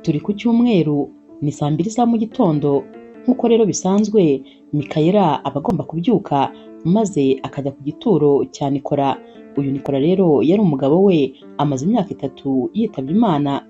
Turi ku cyumweru ni saa mbiri za mu gitondo, nk'uko rero bisanzwe Mikayela aba agomba kubyuka maze akajya ku gituro cya Nikora. Uyu Nikora rero yari umugabo we, amaze imyaka 3 yitabye Imana.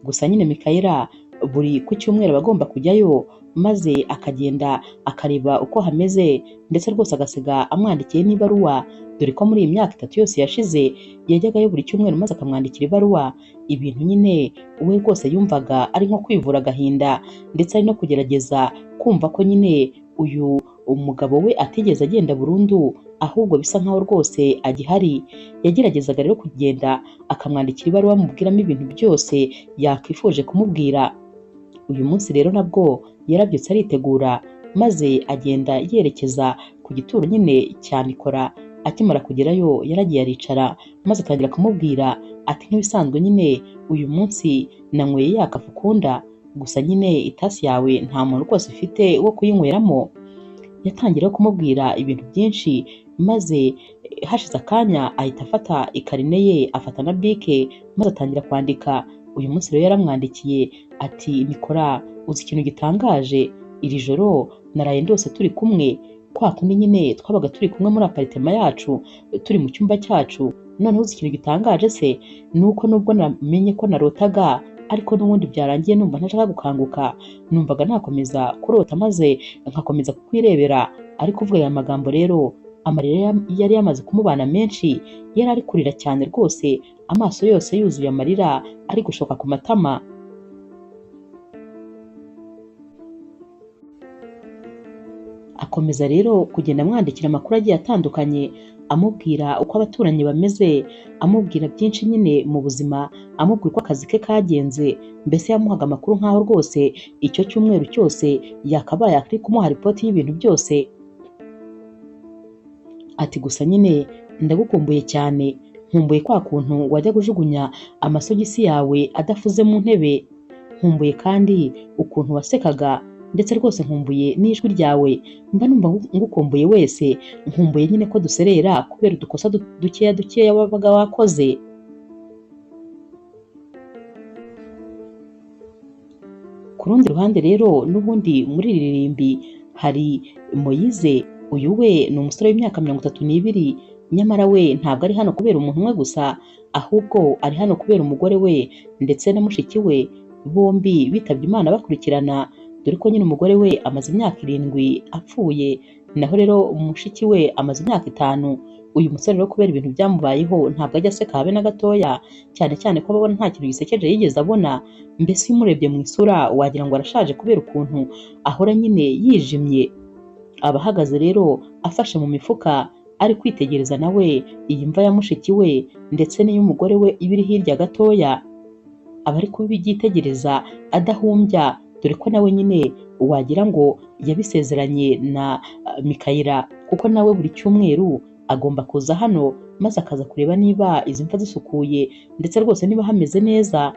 Gusa nyine Mikayela buri ku cyumweru aba agomba kujyayo maze akagenda akareba uko hameze, ndetse rwose agasiga amwandikiye n'ibaruwa, dore ko muri iyi myaka 3 yose yashize yajyagayo buri cyumweru maze akamwandikira ibaruwa. Ibintu nyine we rwose yumvaga ari nko kwivura agahinda, ndetse ari no kugerageza kumva ko nyine uyu umugabo we atigeze agenda burundu, ahubwo bisa nkaho rwose agihari. Yageragezaga rero kugenda akamwandikira ibaruwa amubwiramo ibintu byose yakwifuje kumubwira. Uyu munsi rero nabwo yarabyutse aritegura maze agenda yerekeza ku gituro nyine cya Nikora. Akimara kugerayo yaragiye aricara maze atangira kumubwira ati nk'ibisanzwe nyine uyu munsi nanyweye ya kafu ukunda, gusa nyine itasi yawe nta muntu rwose ufite wo kuyinyweramo. Yatangira kumubwira ibintu byinshi maze hashize akanya ahita afata ikarine ye, afata na bike maze atangira kwandika. Uyu munsi rero yaramwandikiye ati Nikora, uzi ikintu gitangaje? Iri joro naraye ndose turi kumwe, kwa kundi nyine twabaga turi kumwe muri aparitema yacu, turi mu cyumba cyacu. Noneho uzi ikintu gitangaje se? Ni uko nubwo namenye ko narotaga, ariko n'ubundi byarangiye numva ntashaka gukanguka, numvaga nakomeza kurota maze nkakomeza kukwirebera. Ariko uvuga aya magambo rero amarira yari yamaze kumubana menshi, yari ari kurira cyane rwose, amaso yose yuzuye amarira ari gushoka ku matama. Akomeza rero kugenda amwandikira amakuru agiye atandukanye, amubwira uko abaturanyi bameze, amubwira byinshi nyine mu buzima, amubwira uko akazi ke kagenze, mbese yamuhaga amakuru nk'aho rwose icyo cyumweru cyose yakabaye ari kumuha ripoti y'ibintu byose. Ati gusa nyine ndagukumbuye cyane, nkumbuye kwa kuntu wajya kujugunya amasogisi yawe adafuze mu ntebe, nkumbuye kandi ukuntu wasekaga, ndetse rwose nkumbuye n'ijwi ryawe, mba numva ngukumbuye wese, nkumbuye nyine ko duserera kubera udukosa dukeya dukeya wabaga wakoze. Ku rundi ruhande rero n'ubundi muri iri rimbi hari Moyize. Uyu we ni umusore w'imyaka 32, nyamara we ntabwo ari hano kubera umuntu umwe gusa, ahubwo ari hano kubera umugore we ndetse na mushiki we, bombi bitabye Imana bakurikirana, dore ko nyine umugore we amaze imyaka 7 apfuye, naho rero mushiki we amaze imyaka 5. Uyu musore rero kubera ibintu byamubayeho ntabwo ajya aseka habe na gatoya, cyane cyane ko ababona nta kintu gisekeje yigeze abona. Mbese iyo umurebye mu isura wagira ngo arashaje kubera ukuntu ahora nyine yijimye. Aba ahagaze rero afashe mu mifuka ari kwitegereza nawe iyi mva ya mushiki we ndetse n'iy'umugore we iba iri hirya gatoya. Aba ari kubyitegereza adahumbya, dore ko nawe nyine wagira ngo yabisezeranye na Mikayela, kuko nawe buri cyumweru agomba kuza hano maze akaza kureba niba izi mva zisukuye, ndetse rwose niba hameze neza.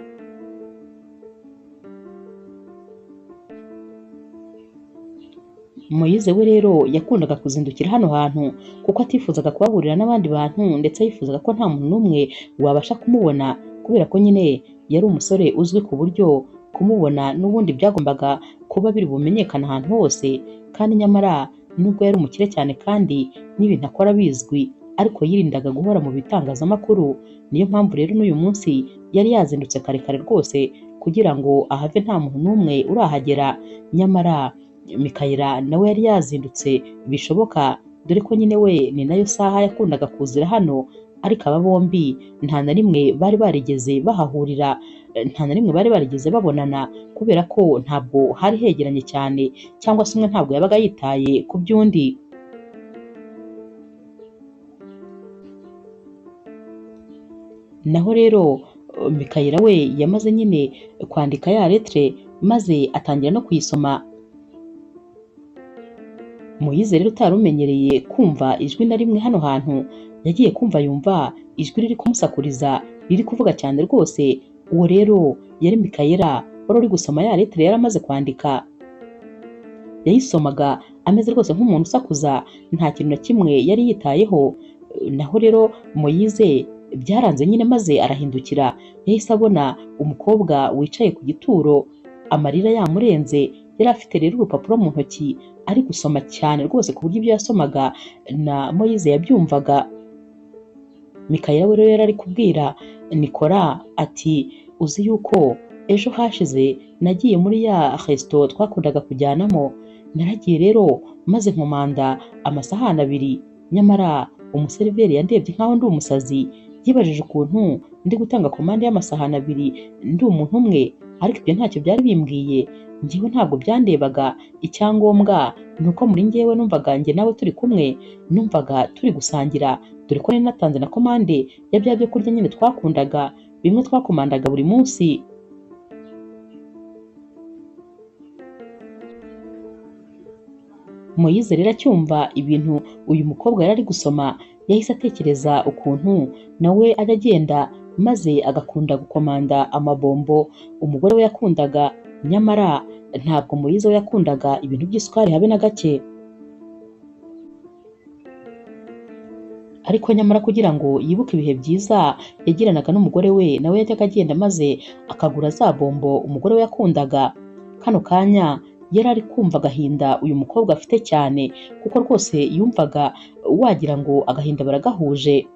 Moyize we rero yakundaga kuzindukira hano hantu kuko atifuzaga kuhahurira n'abandi bantu, ndetse yifuzaga ko nta muntu n'umwe wabasha kumubona, kubera ko nyine yari umusore uzwi ku buryo kumubona n'ubundi byagombaga kuba biri bumenyekane ahantu hose. Kandi nyamara nubwo yari umukire cyane kandi n'ibintu akora bizwi, ariko yirindaga guhora mu bitangazamakuru. Niyo mpamvu rero n'uyu munsi yari yazindutse kare kare rwose kugira ngo ahave nta muntu n'umwe urahagera. Nyamara Mikayela nawe yari yazindutse bishoboka, dore ko nyine we ni nayo saha yakundaga kuzira hano, ariko aba bombi nta na rimwe bari barigeze bahahurira, nta na rimwe bari barigeze babonana, kubera ko ntabwo hari hegeranye cyane, cyangwa se umwe ntabwo yabaga yitaye ku by'undi. Naho rero Mikayela we yamaze nyine kwandika ya lettre maze atangira no kuyisoma. Moyize rero utari umenyereye kumva ijwi na rimwe hano hantu, yagiye kumva yumva ijwi riri kumusakuriza, riri kuvuga cyane rwose. Uwo rero yari Mikayela wari uri gusoma ya lettre yari amaze kwandika. Yayisomaga ameze rwose nk'umuntu usakuza, nta kintu na kimwe yari yitayeho. Naho rero Moyize Byaranze nyine maze arahindukira, yahise abona umukobwa wicaye ku gituro, amarira yamurenze. Yari afite rero urupapuro mu ntoki ari gusoma cyane rwose ku buryo ibyo yasomaga na Moyize yabyumvaga. Mikayela we rero yari ari kubwira Nikora ati uzi yuko ejo hashize nagiye muri ya resto twakundaga kujyanamo, naragiye rero maze nkomanda amasahani abiri, nyamara umuseriveri yandebye nkaho ndi umusazi, yibajije ukuntu ndi gutanga komande y'amasahani abiri ndi umuntu umwe, ariko ibyo ntacyo byari bimbwiye, njyewe ntabwo byandebaga, icyangombwa ni uko muri njyewe numvaga njye nawe turi kumwe, numvaga turi gusangira, dore ko nari natanze na komande ya bya byo kurya nyine twakundaga, bimwe twakomandaga buri munsi. Moyize rero acyumva ibintu uyu mukobwa yari ari gusoma, yahise atekereza ukuntu nawe ajya agenda maze agakunda gukomanda amabombo umugore we yakundaga, nyamara ntabwo Moyize we yakundaga ibintu by'isukari habe na gake. Ariko nyamara kugira ngo yibuke ibihe byiza yagiranaga n'umugore we, nawe yajyaga agenda maze akagura za bombo umugore we yakundaga. Kano kanya yari ari kumva agahinda uyu mukobwa afite cyane, kuko rwose yumvaga wagira ngo agahinda baragahuje.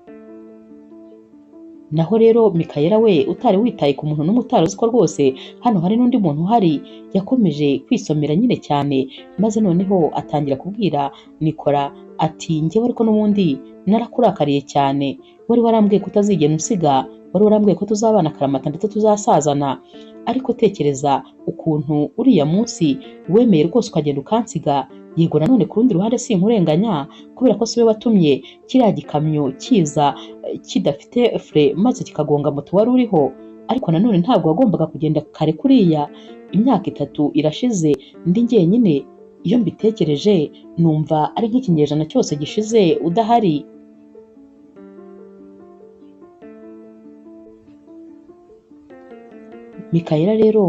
Naho rero Mikayela we utari witaye ku muntu n'umwe utari uzi ko rwose hano hari n'undi muntu uhari, yakomeje kwisomera nyine cyane, maze noneho atangira kubwira Nikora ati njyewe ariko n'ubundi narakurakariye cyane, wari warambwiye ko utazigera unsiga, wari warambwiye ko tuzabana akaramata ndetse tuzasazana, ariko tekereza ukuntu uriya munsi wemeye rwose ukagenda ukansiga. Yego nanone ku rundi ruhande sinkurenganya, kubera ko siwe watumye kiriya gikamyo kiza kidafite fure maze kikagonga moto wari uriho, ariko nanone ntabwo wagombaga kugenda kare kuriya. Imyaka 3 irashize ndi njyenyine, iyo mbitekereje numva ari nk'ikinyejana cyose gishize udahari. Mikayela rero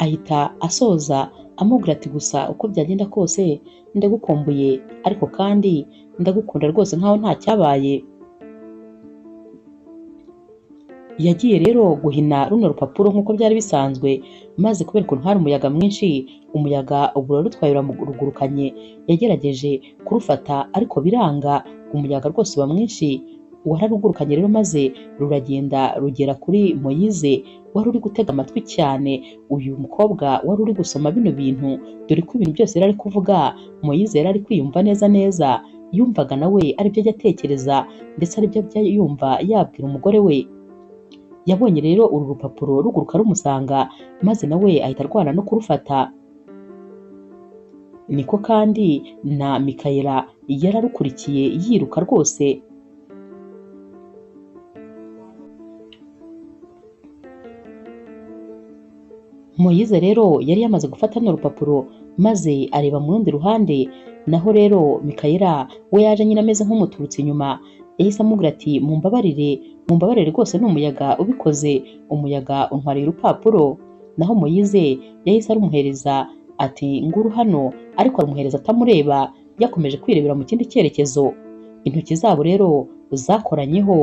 ahita asoza amubwira ati gusa uko byagenda kose ndagukumbuye, ariko kandi ndagukunda rwose nkaho nta cyabaye. Yagiye rero guhina runo rupapuro nk'uko byari bisanzwe, maze kubera ukuntu hari umuyaga mwinshi, umuyaga ubura rutwaye uramugurukanye, yagerageje kurufata ariko biranga, umuyaga rwose uba mwinshi, wararugurukanye rero maze ruragenda rugera kuri Moyize wari uri gutega amatwi cyane uyu mukobwa wari uri gusoma bino bintu, dore ko ibintu byose yari ari kuvuga Moyize yari ari kwiyumva neza neza, yumvaga nawe aribyo ajya atekereza ndetse aribyo ajya yumva yabwira umugore we. Yabonye rero uru rupapuro ruguruka rumusanga, maze nawe ahita arwana no kurufata. Niko kandi na Mikayela yararukurikiye yiruka rwose. Moyize rero yari yamaze gufata runo rupapuro maze areba mu rundi ruhande, naho rero Mikayela we yaje nyine ameze nk'umuturutse inyuma, yahise amubwira ati mumbabarire, mumbabarire rwose ni umuyaga ubikoze, umuyaga untwariye urupapuro. Naho Moyize yahise arumuhereza ati nguru hano, ariko arumuhereza atamureba, yakomeje kwirebera mu kindi cyerekezo. Intoki zabo rero zakoranyeho,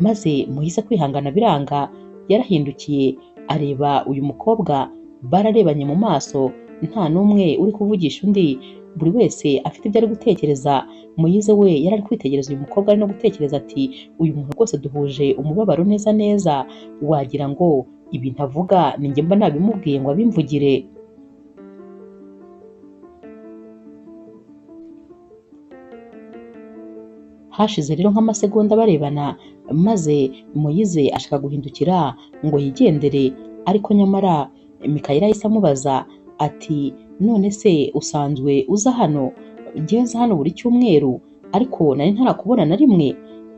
maze Moyize kwihangana biranga, yarahindukiye areba uyu mukobwa, bararebanye mu maso, nta n'umwe uri kuvugisha undi, buri wese afite ibyo ari gutekereza. Moyize we yari ari kwitegereza uyu mukobwa ari no gutekereza ati uyu muntu rwose duhuje umubabaro neza neza, wagira ngo ibintu avuga ni njye mba nabimubwiye ngo abimvugire. Hashize rero nk'amasegonda barebana, maze Moyize ashaka guhindukira ngo yigendere, ariko nyamara Mikayela yahise amubaza ati none se usanzwe uza hano? Njyewe nza hano buri cyumweru, ariko nari ntarakubona na rimwe.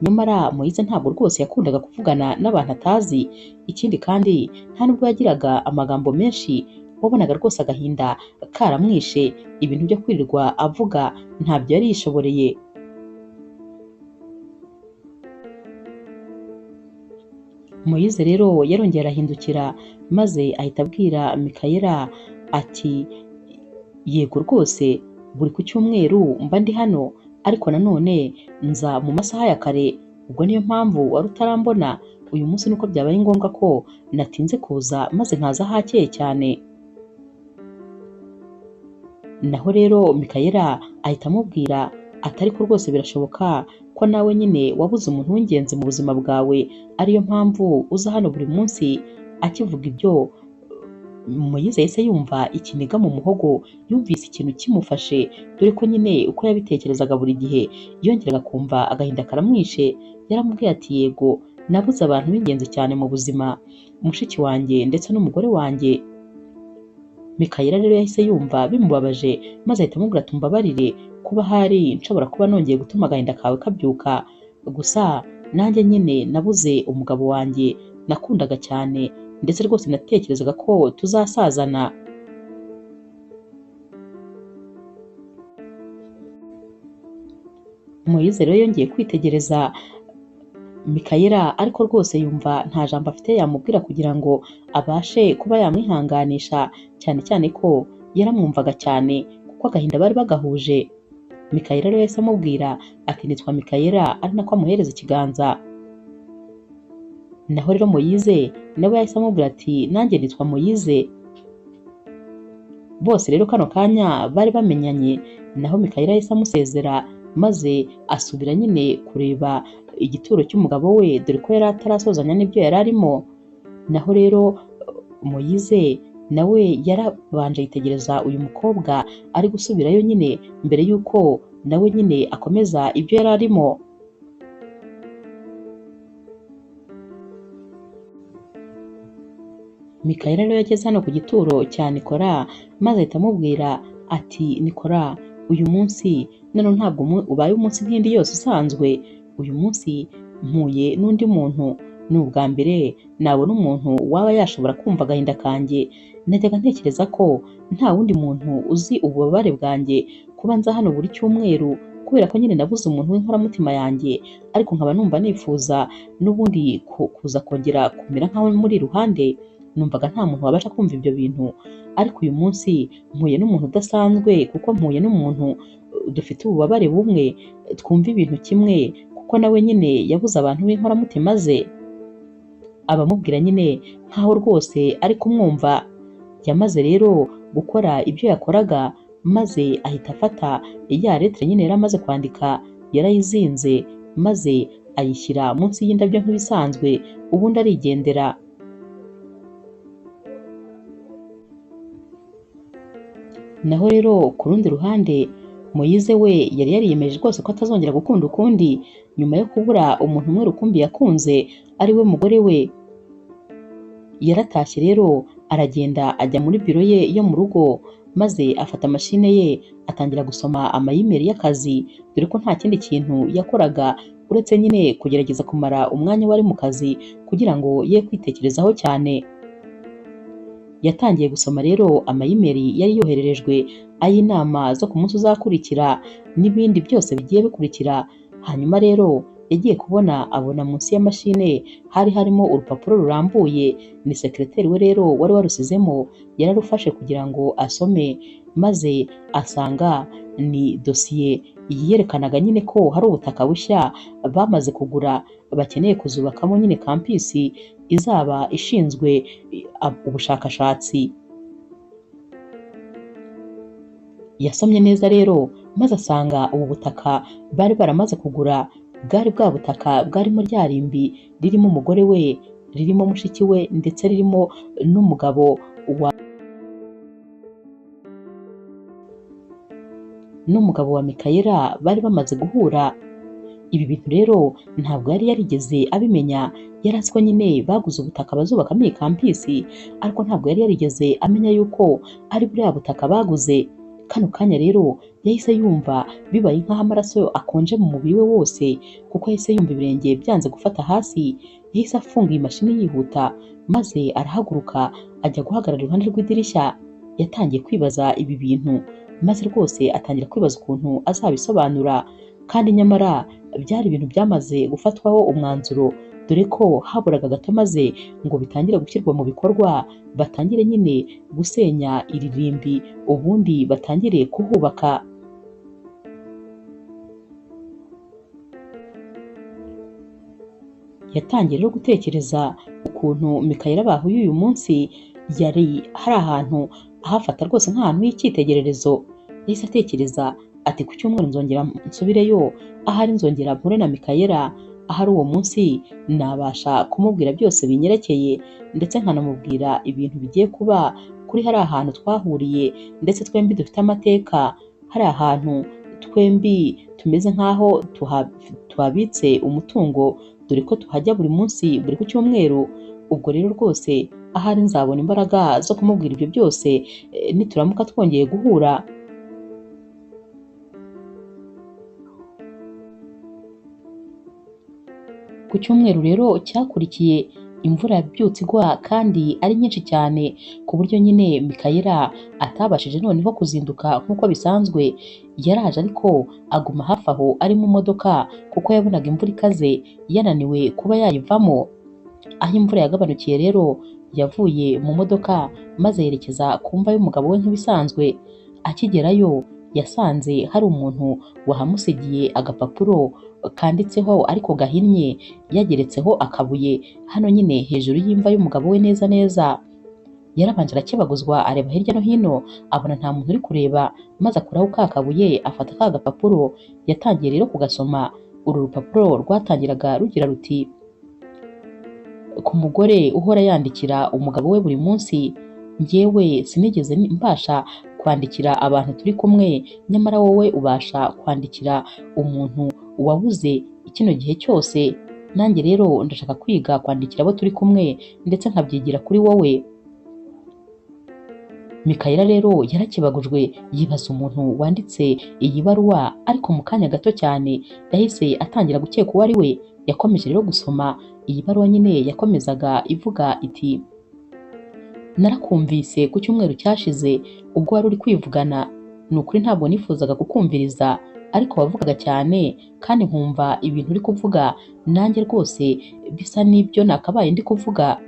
Nyamara Moyize ntabwo rwose yakundaga kuvugana n'abantu atazi, ikindi kandi nta nubwo yagiraga amagambo menshi, wabonaga rwose agahinda karamwishe, ibintu byo kwirirwa avuga ntabyo yari yishoboreye. Moyize rero yarongeye arahindukira maze ahita abwira Mikayela ati yego rwose buri ku cyumweru mba ndi hano, ariko nanone nza mu masaha ya kare Ubwo niyo mpamvu wari utarambona uyu munsi, nuko byabaye ngombwa ko natinze kuza maze nkaza hakeye cyane. Naho rero Mikayela ahita amubwira ati ariko rwose birashoboka ko nawe nyine wabuze umuntu w'ingenzi mu buzima bwawe, ariyo mpamvu uza hano buri munsi. Akivuga ibyo Moyize yahise yumva ikiniga mu muhogo, yumvise ikintu kimufashe, dore ko nyine uko yabitekerezaga buri gihe yongeraga kumva agahinda karamwishe. Yaramubwiye ati yego nabuze abantu b'ingenzi cyane mu buzima, mushiki wanjye ndetse n'umugore wanjye. Mikayela rero yahise yumva bimubabaje maze ahita amubwira ati umbabarire kuba hari nshobora kuba nongeye gutuma agahinda kawe kabyuka, gusa nanjye nyine nabuze umugabo wanjye nakundaga cyane, ndetse rwose natekerezaga ko tuzasazana. Moyize rero yongeye kwitegereza Mikayela ariko rwose yumva nta jambo afite yamubwira kugira ngo abashe kuba yamwihanganisha, cyane cyane ko yaramwumvaga cyane kuko agahinda bari bagahuje. Mikayela rero yahise amubwira ati nitwa Mikayela, ari nako amuhereza ikiganza. Naho rero Moyize nawe yahise amubwira ati nanjye nitwa Moyize. Bose rero kano kanya bari bamenyanye. Naho Mikayela yahise amusezera maze asubira nyine kureba igituro cy'umugabo we, dore ko yari atarasozanya n'ibyo yari arimo. Naho rero Moyize nawe yarabanje yitegereza uyu mukobwa ari gusubirayo nyine mbere y'uko nawe nyine akomeza ibyo yari arimo. Mikayela rero yageze hano ku gituro cya Nikora maze ahita amubwira ati Nikora, uyu munsi none ntabwo ubaye umunsi nk'indi yose usanzwe, uyu munsi mpuye n'undi muntu, ni ubwa mbere nabona umuntu waba yashobora kumva agahinda kanjye. Najyaga ntekereza ko nta wundi muntu uzi ububabare bwanjye kuba nza hano buri cyumweru kubera ko nyine nabuze umuntu w'inkoramutima yanjye, ariko nkaba numva nifuza n'ubundi kuza kongera kumera nkawe muri iruhande. Numvaga nta muntu wabasha kumva ibyo bintu, ariko uyu munsi mpuye n'umuntu udasanzwe kuko mpuye n'umuntu dufite ububabare bumwe, twumva ibintu kimwe, kuko nawe nyine yabuze abantu b'inkoramutima ze. Abamubwira nyine nkaho rwose ari kumwumva. Yamaze rero gukora ibyo yakoraga maze ahita afata ya lettre nyine yari amaze kwandika, yarayizinze maze ayishyira munsi y'indabyo nk'ibisanzwe, ubundi arigendera. Naho rero ku rundi ruhande Moyize we yari yariyemeje rwose ko atazongera gukunda ukundi nyuma yo kubura umuntu umwe rukumbi yakunze ari we mugore we. Yaratashye rero aragenda ajya muri biro ye yo mu rugo maze afata mashine ye atangira gusoma amayimeri y'akazi, dore ko nta kindi kintu yakoraga uretse nyine kugerageza kumara umwanya wari mu kazi kugira ngo ye kwitekerezaho cyane. Yatangiye gusoma rero amayimeri yari yohererejwe ay'inama zo ku munsi uzakurikira n'ibindi byose bigiye bikurikira. Hanyuma rero yagiye kubona abona munsi ya mashine hari harimo urupapuro rurambuye, ni sekreteri we rero wari warusizemo, yararufashe kugira ngo asome, maze asanga ni dosiye yerekanaga nyine ko hari ubutaka bushya bamaze kugura bakeneye kuzubakamo nyine kampisi izaba ishinzwe ubushakashatsi. Yasomye neza rero maze asanga ubu butaka bari baramaze kugura bwari bwa butaka bwarimo rya rimbi ririmo umugore we, ririmo mushiki we, ndetse ririmo n'umugabo wa Mikayela bari bamaze guhura. Ibi bintu rero ntabwo yari yarigeze abimenya, yari azi ko nyine baguze ubutaka bazubakamo iyi kampisi, ariko ntabwo yari yarigeze amenya yuko ari buriya butaka baguze. Kano kanya rero yahise yumva bibaye nk'aho amaraso akonje mu mubiri we wose, kuko yahise yumva ibirenge byanze gufata hasi. Yahise afunga iyi mashini yihuta maze arahaguruka ajya guhagarara iruhande rw'idirishya. Yatangiye kwibaza ibi bintu maze rwose atangira kwibaza ukuntu azabisobanura, kandi nyamara byari ibintu byamaze gufatwaho umwanzuro, dore ko haburaga gato maze ngo bitangire gushyirwa mu bikorwa, batangire nyine gusenya iri rimbi ubundi batangire kuhubaka. Yatangiye rero gutekereza ukuntu Mikayela bahuye uyu munsi yari hari ahantu ahafata rwose nk'ahantu h'icyitegererezo. Yahise atekereza ati ku cyumweru nzongera nsubireyo, ahari nzongera mpure na Mikayela, ahari uwo munsi nabasha kumubwira byose binyerekeye, ndetse nkanamubwira ibintu bigiye kuba kuri hari ahantu twahuriye, ndetse twembi dufite amateka, hari ahantu twembi tumeze nk'aho tuhabitse umutungo, dore ko tuhajya buri munsi buri ku cyumweru. Ubwo rero rwose ahari nzabona imbaraga zo kumubwira ibyo byose nituramuka twongeye guhura. Ku cyumweru rero cyakurikiye imvura yabyutse igwa kandi ari nyinshi cyane, ku buryo nyine Mikayela atabashije noneho kuzinduka nk'uko bisanzwe. Yaraje ariko aguma hafi aho ari mu modoka, kuko yabonaga imvura ikaze yananiwe kuba yayivamo. Aho imvura yagabanukiye rero yavuye mu modoka maze yerekeza ku mva y'umugabo we nk'ibisanzwe. Akigerayo yasanze hari umuntu wahamusigiye agapapuro kanditseho ariko gahinnye, yageretseho akabuye hano nyine hejuru y'imva y'umugabo we neza neza. Yarabanje arakebaguzwa areba hirya no hino abona nta muntu uri kureba, maze akuraho ka kabuye afata ka gapapuro. Yatangiye rero kugasoma. Uru rupapuro rwatangiraga rugira ruti: ku mugore uhora yandikira umugabo we buri munsi, njyewe sinigeze mbasha kwandikira abantu turi kumwe, nyamara wowe ubasha kwandikira umuntu wabuze kino gihe cyose. Nanjye rero ndashaka kwiga kwandikira abo turi kumwe, ndetse nkabyigira kuri wowe. Mikayela rero yarakebagujwe yibaza umuntu wanditse iyi baruwa, ariko mu kanya gato cyane yahise atangira gukeka uwo ari we. Yakomeje rero gusoma iyi baruwa nyine, yakomezaga ivuga iti: narakumvise ku cyumweru cyashize ubwo wari uri kwivugana, ni ukuri ntabwo nifuzaga kukumviriza, ariko wavugaga cyane kandi nkumva ibintu uri kuvuga nanjye rwose bisa n'ibyo nakabaye ndi kuvuga.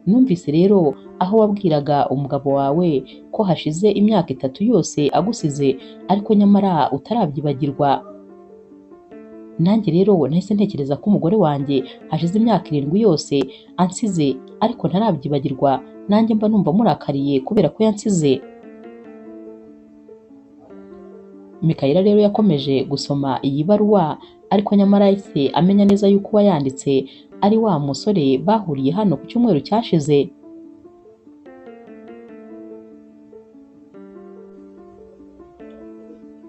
Numvise rero aho wabwiraga umugabo wawe ko hashize imyaka 3 yose agusize, ariko nyamara utarabyibagirwa. Nanjye rero nahise ntekereza ko umugore wanjye hashize imyaka 7 yose ansize, ariko ntarabyibagirwa, nanjye mba numva murakariye kubera ko yansize. Mikayela rero yakomeje gusoma iyi baruwa, ariko nyamara yahise amenya neza yuko uwayanditse ari wa musore bahuriye hano ku cyumweru cyashize.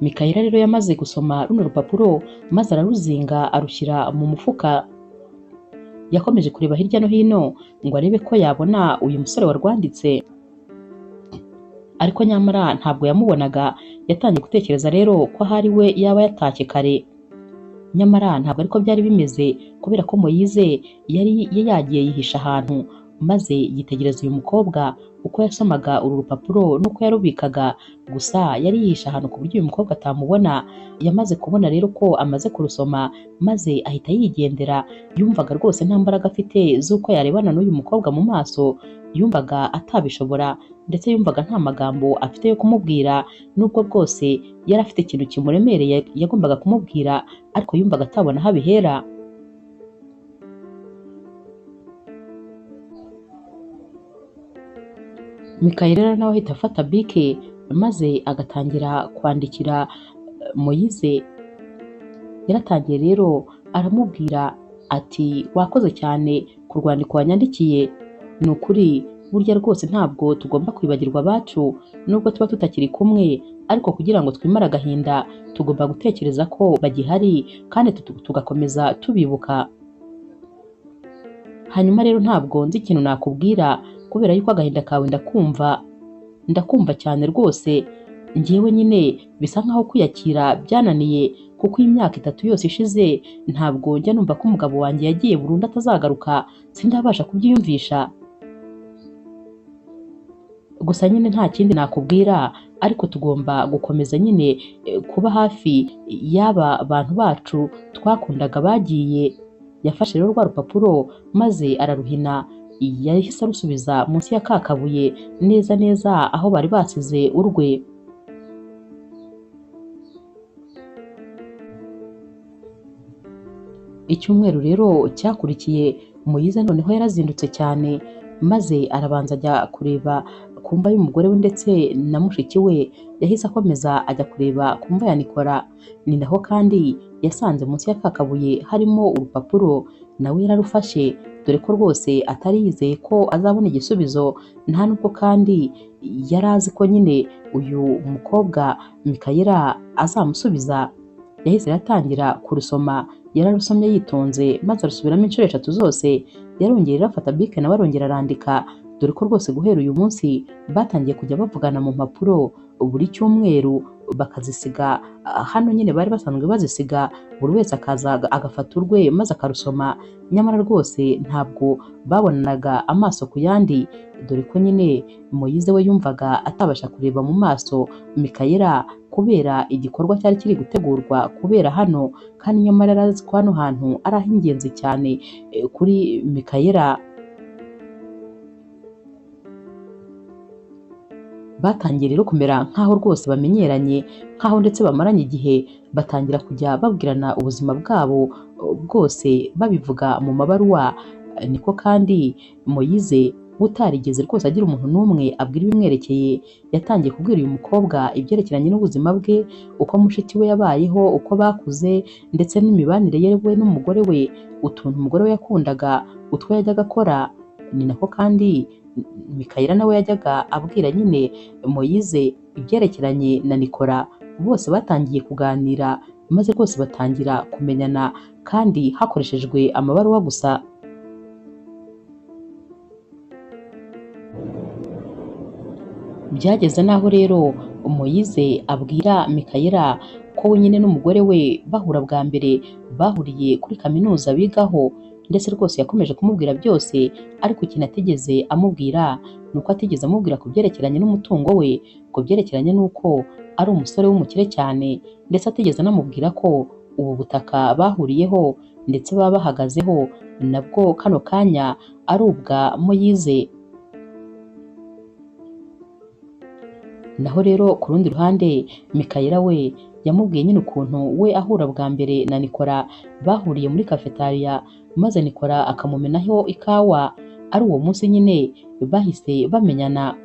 Mikayela rero yamaze gusoma runo rupapuro maze araruzinga arushyira mu mufuka. Yakomeje kureba hirya no hino ngo arebe ko yabona uyu musore warwanditse, ariko nyamara ntabwo yamubonaga. Yatangiye gutekereza rero ko ahari we yaba yatashye kare, nyamara ntabwo ariko byari bimeze, kubera ko Moyize yari yagiye yihisha ahantu, maze yitegereza uyu mukobwa uko yasomaga uru rupapuro n'uko yarubikaga. Gusa yari yihishe ahantu ku buryo uyu mukobwa atamubona. Yamaze kubona rero ko amaze kurusoma maze ahita yigendera. Yumvaga rwose nta mbaraga afite z'uko yarebana n'uyu mukobwa mu maso, yumvaga atabishobora, ndetse yumvaga nta magambo afite yo kumubwira, nubwo bwose yari afite ikintu kimuremereye yagombaga kumubwira, ariko yumvaga atabona aho abihera. Mikayela nawe ahita afata bike maze agatangira kwandikira Moyize. Yaratangiye rero aramubwira ati: wakoze cyane ku rwandiko wanyandikiye, ni ukuri burya rwose ntabwo tugomba kwibagirwa abacu nubwo tuba tutakiri kumwe, ariko kugira ngo twimare agahinda tugomba gutekereza ko bagihari kandi tugakomeza tubibuka. Hanyuma rero ntabwo nzi ikintu nakubwira kubera yuko agahinda kawe ndakumva cyane rwose. Njyewe nyine bisa nkaho kwiyakira byananiye, kuko iyi myaka 3 yose ishize ntabwo njya numva ko umugabo wanjye yagiye burundu atazagaruka, sindabasha kubyiyumvisha. Gusa nyine nta kindi nakubwira, ariko tugomba gukomeza nyine kuba hafi y'aba bantu bacu twakundaga bagiye. Yafashe rero rwa rupapuro maze araruhina, yahise arusubiza munsi ya ka kabuye neza neza aho bari basize urwe. Icyumweru rero cyakurikiye Moyize noneho yarazindutse cyane, maze arabanza ajya kureba ku mva y'umugore we ndetse na mushiki we, yahise akomeza ajya kureba ku mva ya Nikora. Ni naho kandi yasanze munsi ya ka kabuye harimo urupapuro, nawe yararufashe dore ko rwose atari yizeye ko azabona igisubizo, nta nubwo kandi yari azi ko nyine uyu mukobwa Mikayela azamusubiza. Yahise atangira kurusoma, yararusomye yitonze maze arusubiramo inshuro 3 zose, yarongera afata bike nawe arongera arandika, dore ko rwose guhera uyu munsi batangiye kujya bavugana mu mpapuro buri cyumweru bakazisiga hano nyine bari basanzwe bazisiga, buri wese akaza agafata urwe maze akarusoma, nyamara rwose ntabwo babonanaga amaso ku yandi, dore ko nyine Moyize we yumvaga atabasha kureba mu maso Mikayela kubera igikorwa cyari kiri gutegurwa kubera hano, kandi nyamara arazi ko hano hantu ari ah'ingenzi cyane kuri Mikayela. Batangiye rero kumera nk'aho rwose bamenyeranye, nk'aho ndetse bamaranye igihe, batangira kujya babwirana ubuzima bwabo bwose babivuga mu mabaruwa. Niko kandi Moyize utarigeze rwose agira umuntu n'umwe abwira ibimwerekeye, yatangiye kubwira uyu mukobwa ibyerekeranye n'ubuzima bwe, uko mushiki we yabayeho, uko bakuze, ndetse n'imibanire ye we n'umugore we, utuntu umugore we yakundaga, utwo yajyaga akora. Ni nako kandi Mikayela nawe yajyaga abwira nyine Moyize ibyerekeranye na Nikora. Bose batangiye kuganira maze rwose batangira kumenyana kandi hakoreshejwe amabaruwa gusa. Byageze n'aho rero Moyize abwira Mikayela ko we nyine n'umugore we bahura bwa mbere bahuriye kuri kaminuza bigaho, ndetse rwose yakomeje kumubwira byose, ariko ikintu atigeze amubwira ni uko atigeze amubwira ku byerekeranye n'umutungo we, ku byerekeranye n'uko ari umusore w'umukire cyane, ndetse atigeze anamubwira ko ubu butaka bahuriyeho ndetse baba bahagazeho nabwo kano kanya ari ubwa Moyize. Naho rero ku rundi ruhande Mikayela we yamubwiye nyine ukuntu we ahura bwa mbere na Nikora bahuriye muri kafetariya, maze Nikora akamumenaho ikawa, ari uwo munsi nyine bahise bamenyana.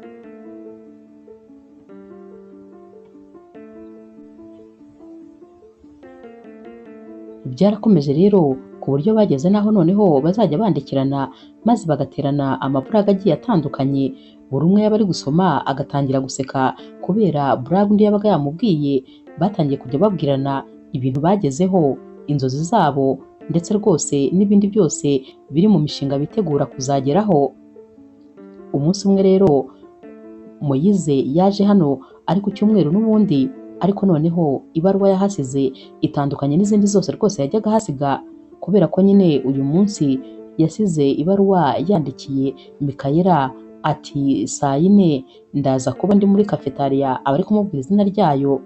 Byarakomeje rero ku buryo bageze n'aho noneho bazajya bandikirana maze bagaterana amaburaga agiye atandukanye, buri umwe yaba ari gusoma agatangira guseka kubera buraga undi yabaga yamubwiye. Batangiye kujya babwirana ibintu bagezeho, inzozi zabo, ndetse rwose n'ibindi byose biri mu mishinga bitegura kuzageraho. Umunsi umwe rero Moyize yaje hano ari ku cyumweru n'ubundi, ariko noneho ibaruwa yahasize itandukanye n'izindi zose rwose yajyaga ahasiga, kubera ko nyine uyu munsi yasize ibaruwa yandikiye Mikayela ati saa 4 ndaza kuba ndi muri kafetariya, aba ari kumubwira izina ryayo,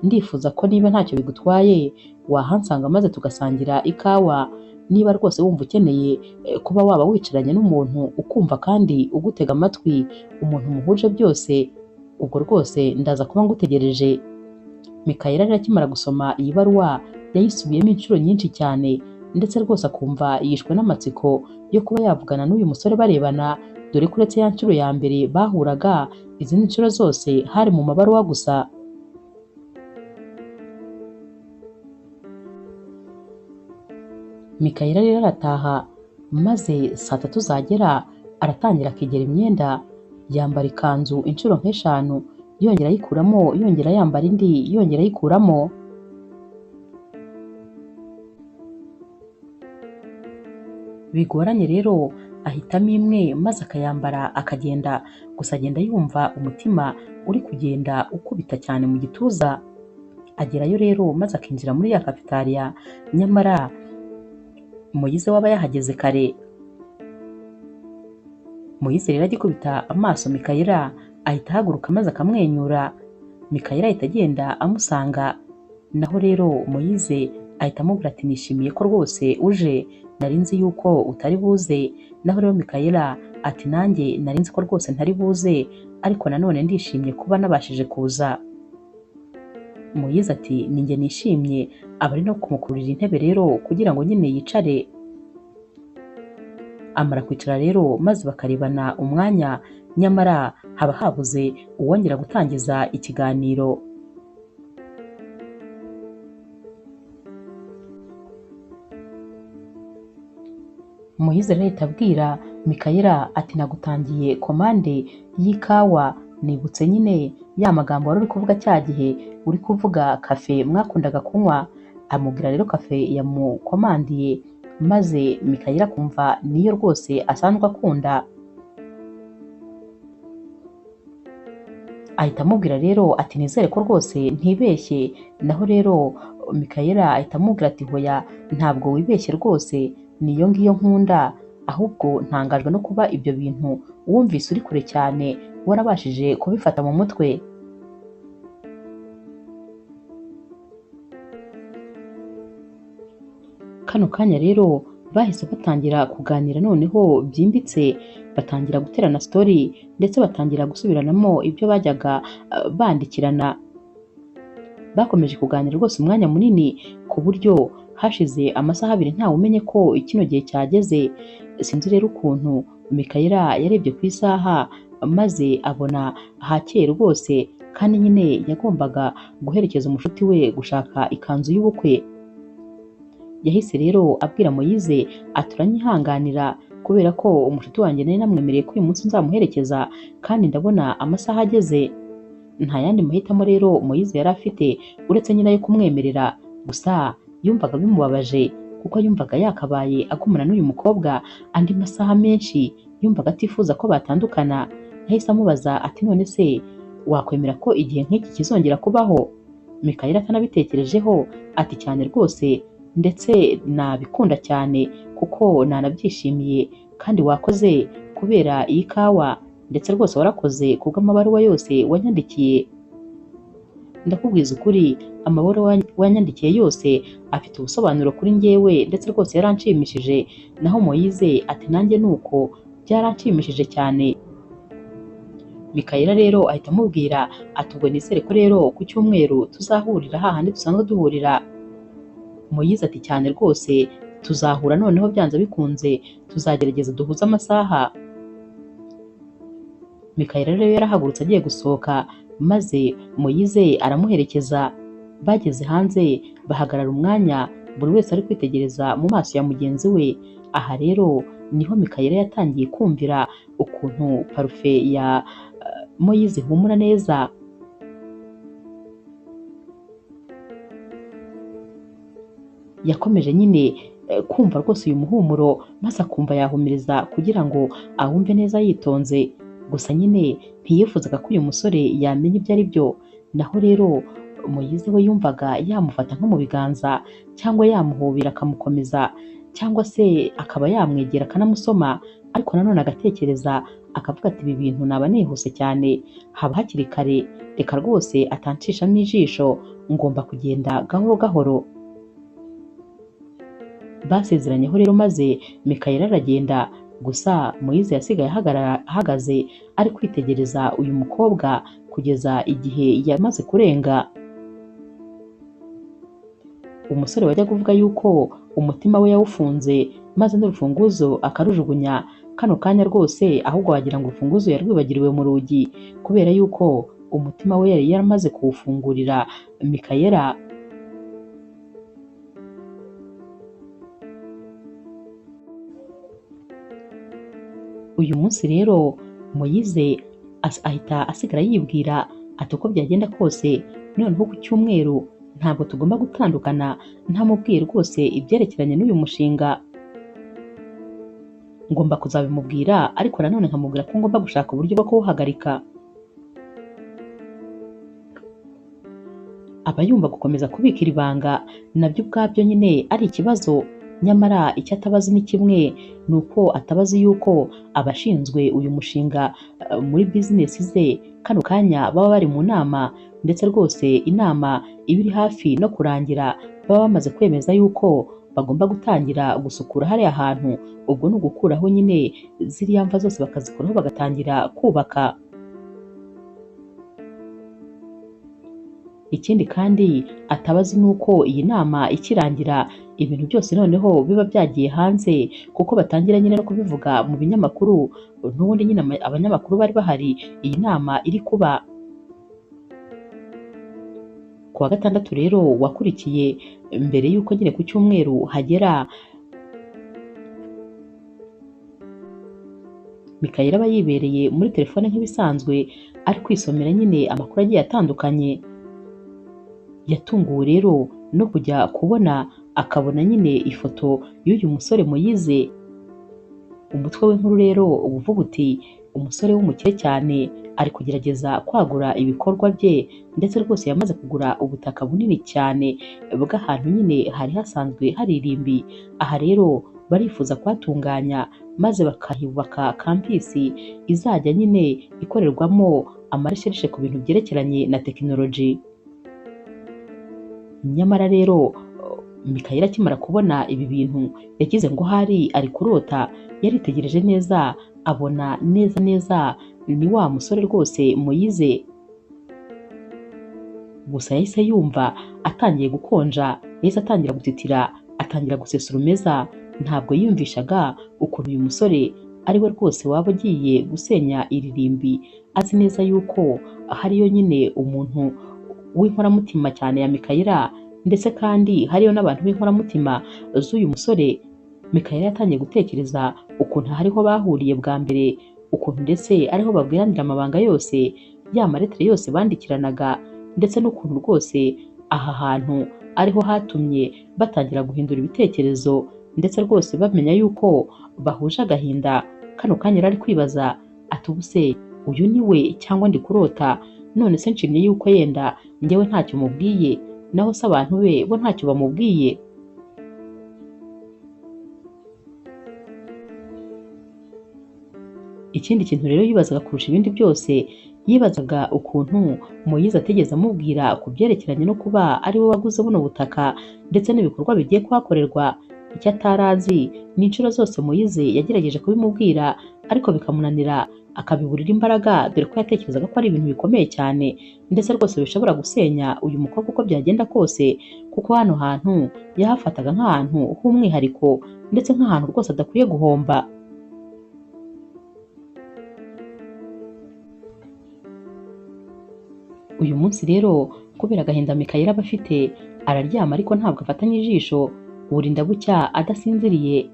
ndifuza ko niba ntacyo bigutwaye wahansanga maze tugasangira ikawa, niba rwose wumva ukeneye kuba waba wicaranye n'umuntu ukumva kandi ugutega amatwi, umuntu muhuje byose, ubwo rwose ndaza kuba ngutegereje. Mikayela rero akimara gusoma iyi baruwa yayisubiyemo inshuro nyinshi cyane, ndetse rwose akumva yishwe n'amatsiko yo kuba yavugana n'uyu musore barebana, dore ko uretse ya nshuro ya mbere bahuraga, izindi nshuro zose hari mu mabaruwa gusa. Mikayela rero arataha, maze saa 3 zagera aratangira akigera imyenda, yambara ikanzu inshuro 5, yongera ayikuramo, yongera yambara indi, yongera ayikuramo. Bigoranye rero ahitamo imwe maze akayambara akagenda, gusa agenda yumva umutima uri kugenda ukubita cyane mu gituza. Agerayo rero maze akinjira muri ya kafetariya, nyamara Moyize waba yahageze kare. Moyize rero agikubita amaso Mikayela ahita ahaguruka maze akamwenyura. Mikayela ahita agenda amusanga, naho rero Moyize ahita amubwira ati nishimiye ko rwose uje, nari nzi yuko utari buze. Naho rero Mikayela ati nanjye nari nzi ko rwose ntari buze, ariko nanone ndishimye kuba nabashije kuza. Moyize ati ninjye nishimye Aba ari no kumukururira intebe rero kugira ngo nyine yicare. Amara kwicara rero maze bakarebana umwanya, nyamara haba habuze uwongera gutangiza ikiganiro. Moyize rero ahita abwira Mikayela ati nagutangiye komande y'ikawa, nibutse nyine ya magambo wari uri kuvuga cya gihe uri kuvuga kafe mwakundaga kunywa. Amubwira rero kafe yamukomandiye, maze Mikayela akumva niyo rwose asanzwe akunda. Ahita amubwira rero ati nizere ko rwose ntibeshye. Naho rero Mikayela ahita amubwira ati hoya ntabwo wibeshye rwose, niyo ngiyo nkunda, ahubwo ntangajwe no kuba ibyo bintu wumvise uri kure cyane warabashije kubifata mu mutwe. Kano kanya rero bahise batangira kuganira noneho byimbitse, batangira guterana story ndetse batangira gusubiranamo ibyo bajyaga bandikirana. Bakomeje kuganira rwose umwanya munini ku buryo hashize amasaha abiri ntawe umenye ko kino gihe cyageze. Sinzi rero ukuntu Mikayela yarebye ku isaha maze abona hakeye rwose, kandi nyine yagombaga guherekeza umushuti we gushaka ikanzu y'ubukwe. Yahise rero abwira Moyize ati uranyihanganira kubera ko umushuti wanjye nari namwemereye ko uyu munsi nzamuherekeza, kandi ndabona amasaha ageze. Nta yandi mahitamo rero Moyize yari afite uretse nyine ayo kumwemerera, gusa yumvaga bimubabaje kuko yumvaga yakabaye agumana n'uyu mukobwa andi masaha menshi, yumvaga atifuza ko batandukana. Yahise amubaza ati none se wakwemera ko igihe nk'iki kizongera kubaho? Mikayela atanabitekerejeho ati cyane rwose, ndetse nabikunda cyane kuko nanabyishimiye, kandi wakoze kubera iyi kawa, ndetse rwose warakoze kubw'amabaruwa yose wanyandikiye. Ndakubwiza ukuri amabaruwa wanyandikiye yose afite ubusobanuro kuri njyewe, ndetse rwose yaranshimishije. Naho Moyize ati nanjye nuko byaranshimishije cyane. Mikayela rero ahita amubwira ati ubwo nizere ko rero ku cyumweru tuzahurira hahandi dusanzwe duhurira. Moyize ati cyane rwose tuzahura noneho byanze bikunze, tuzagerageza duhuze amasaha. Mikayela rero yarahagurutse agiye gusohoka, maze Moyize aramuherekeza. Bageze hanze bahagarara umwanya, buri wese ari kwitegereza mu maso ya mugenzi we. Aha rero niho Mikayela yatangiye kumvira ukuntu parufe ya Moyize ihumura neza. Yakomeje nyine kumva rwose uyu muhumuro, maze akumva yahumiriza kugira ngo awumve neza yitonze. Gusa nyine ntiyifuzaga ko uyu musore yamenya ibyo ari byo. Naho rero Moyize we yumvaga yamufata nko mu biganza, cyangwa yamuhobera akamukomeza, cyangwa se akaba yamwegera akanamusoma, ariko nanone agatekereza akavuga ati ibi bintu naba nihuse cyane, haba hakiri kare, reka rwose atanshishamo ijisho, ngomba kugenda gahoro gahoro. Basezeranyeho rero maze Mikayela aragenda, gusa Moyize yasigaye ahagaze ari kwitegereza uyu mukobwa kugeza igihe yamaze kurenga. Umusore wajyaga uvuga yuko umutima we yawufunze maze n'urufunguzo akarujugunya, kano kanya rwose ahubwo wagira ngo urufunguzo yarwibagiriwe mu rugi, kubera yuko umutima we yari yaramaze kuwufungurira Mikayela. Uyu munsi rero Moyize ahita asigara yibwira ati uko byagenda kose noneho ku cyumweru ntabwo tugomba gutandukana ntamubwiye rwose ibyerekeranye n'uyu mushinga. Ngomba kuzabimubwira, ariko nanone nkamubwira ko ngomba gushaka uburyo bwo kuwuhagarika. Aba yumva gukomeza kubika iri banga nabyo ubwabyo nyine ari ikibazo, nyamara icyo atabazi ni kimwe, ni uko atabazi yuko abashinzwe uyu mushinga muri bizinesi ze kano kanya baba bari mu nama, ndetse rwose inama iba iri hafi no kurangira, baba bamaze kwemeza yuko bagomba gutangira gusukura hariya hantu, ubwo ni ugukuraho nyine ziriya mva zose bakazikuraho bagatangira kubaka. Ikindi kandi atabazi nuko iyi nama ikirangira ibintu byose noneho biba byagiye hanze, kuko batangira nyine no kubivuga mu binyamakuru. N'ubundi nyine abanyamakuru bari bahari iyi nama iri kuba. Ku wa gatandatu rero wakurikiye mbere y'uko nyine ku cyumweru hagera, Mikayire aba yibereye muri telefone nk'ibisanzwe ari kwisomera nyine amakuru agiye atandukanye. Yatunguwe rero no kujya kubona akabona nyine ifoto y'uyu musore Moyize. Umutwe w'inkuru rero uvuga uti umusore w'umukire cyane ari kugerageza kwagura ibikorwa bye, ndetse rwose yamaze kugura ubutaka bunini cyane bw'ahantu nyine hari hasanzwe hari irimbi. Aha rero barifuza kuhatunganya maze bakahubaka kampisi izajya nyine ikorerwamo amareshereshe ku bintu byerekeranye na tekinoloji. Nyamara rero Mikayire akimara kubona ibi bintu yagize ngo hari ari kurota, yaritegereje neza abona neza neza ni wa musore rwose Moyize. Gusa yahise yumva atangiye gukonja, yahise atangira gutitira, atangira gusesa urumeza. Ntabwo yiyumvishaga ukuntu uyu musore ari we rwose waba ugiye gusenya iri rimbi, azi neza yuko hariyo nyine umuntu w'inkoramutima cyane ya Mikayire, ndetse kandi hariyo n'abantu b'inkoramutima z'uyu musore. Mikayire yatangiye gutekereza ukuntu hariho bahuriye bwa mbere, ukuntu ndetse ariho babwiranira amabanga yose, ya maletire yose bandikiranaga, ndetse n'ukuntu rwose aha hantu ariho hatumye batangira guhindura ibitekerezo, ndetse rwose bamenya yuko bahuje agahinda. Kano kanya yari ari kwibaza ati ubu se uyu ni we cyangwa ndi kurota? None se nshimye yuko yenda njyewe ntacyo mubwiye, naho se abantu be bo ntacyo bamubwiye? Ikindi kintu rero yibazaga kurusha ibindi byose, yibazaga ukuntu Moyize atigeze amubwira ku byerekeranye no kuba ari we waguze buno butaka ndetse n'ibikorwa bigiye kuhakorerwa. Icyo atari azi ni inshuro zose Moyize yagerageje kubimubwira ariko bikamunanira, akabiburira imbaraga, dore ko yatekerezaga ko ari ibintu bikomeye cyane ndetse rwose bishobora gusenya uyu mukobwa uko byagenda kose, kuko hano hantu yahafataga nk'ahantu h'umwihariko ndetse nk'ahantu rwose adakwiye guhomba. Uyu munsi rero kubera agahinda Mikayire aba afite, araryama ariko ntabwo afatanya ijisho, burinda bucya adasinziriye.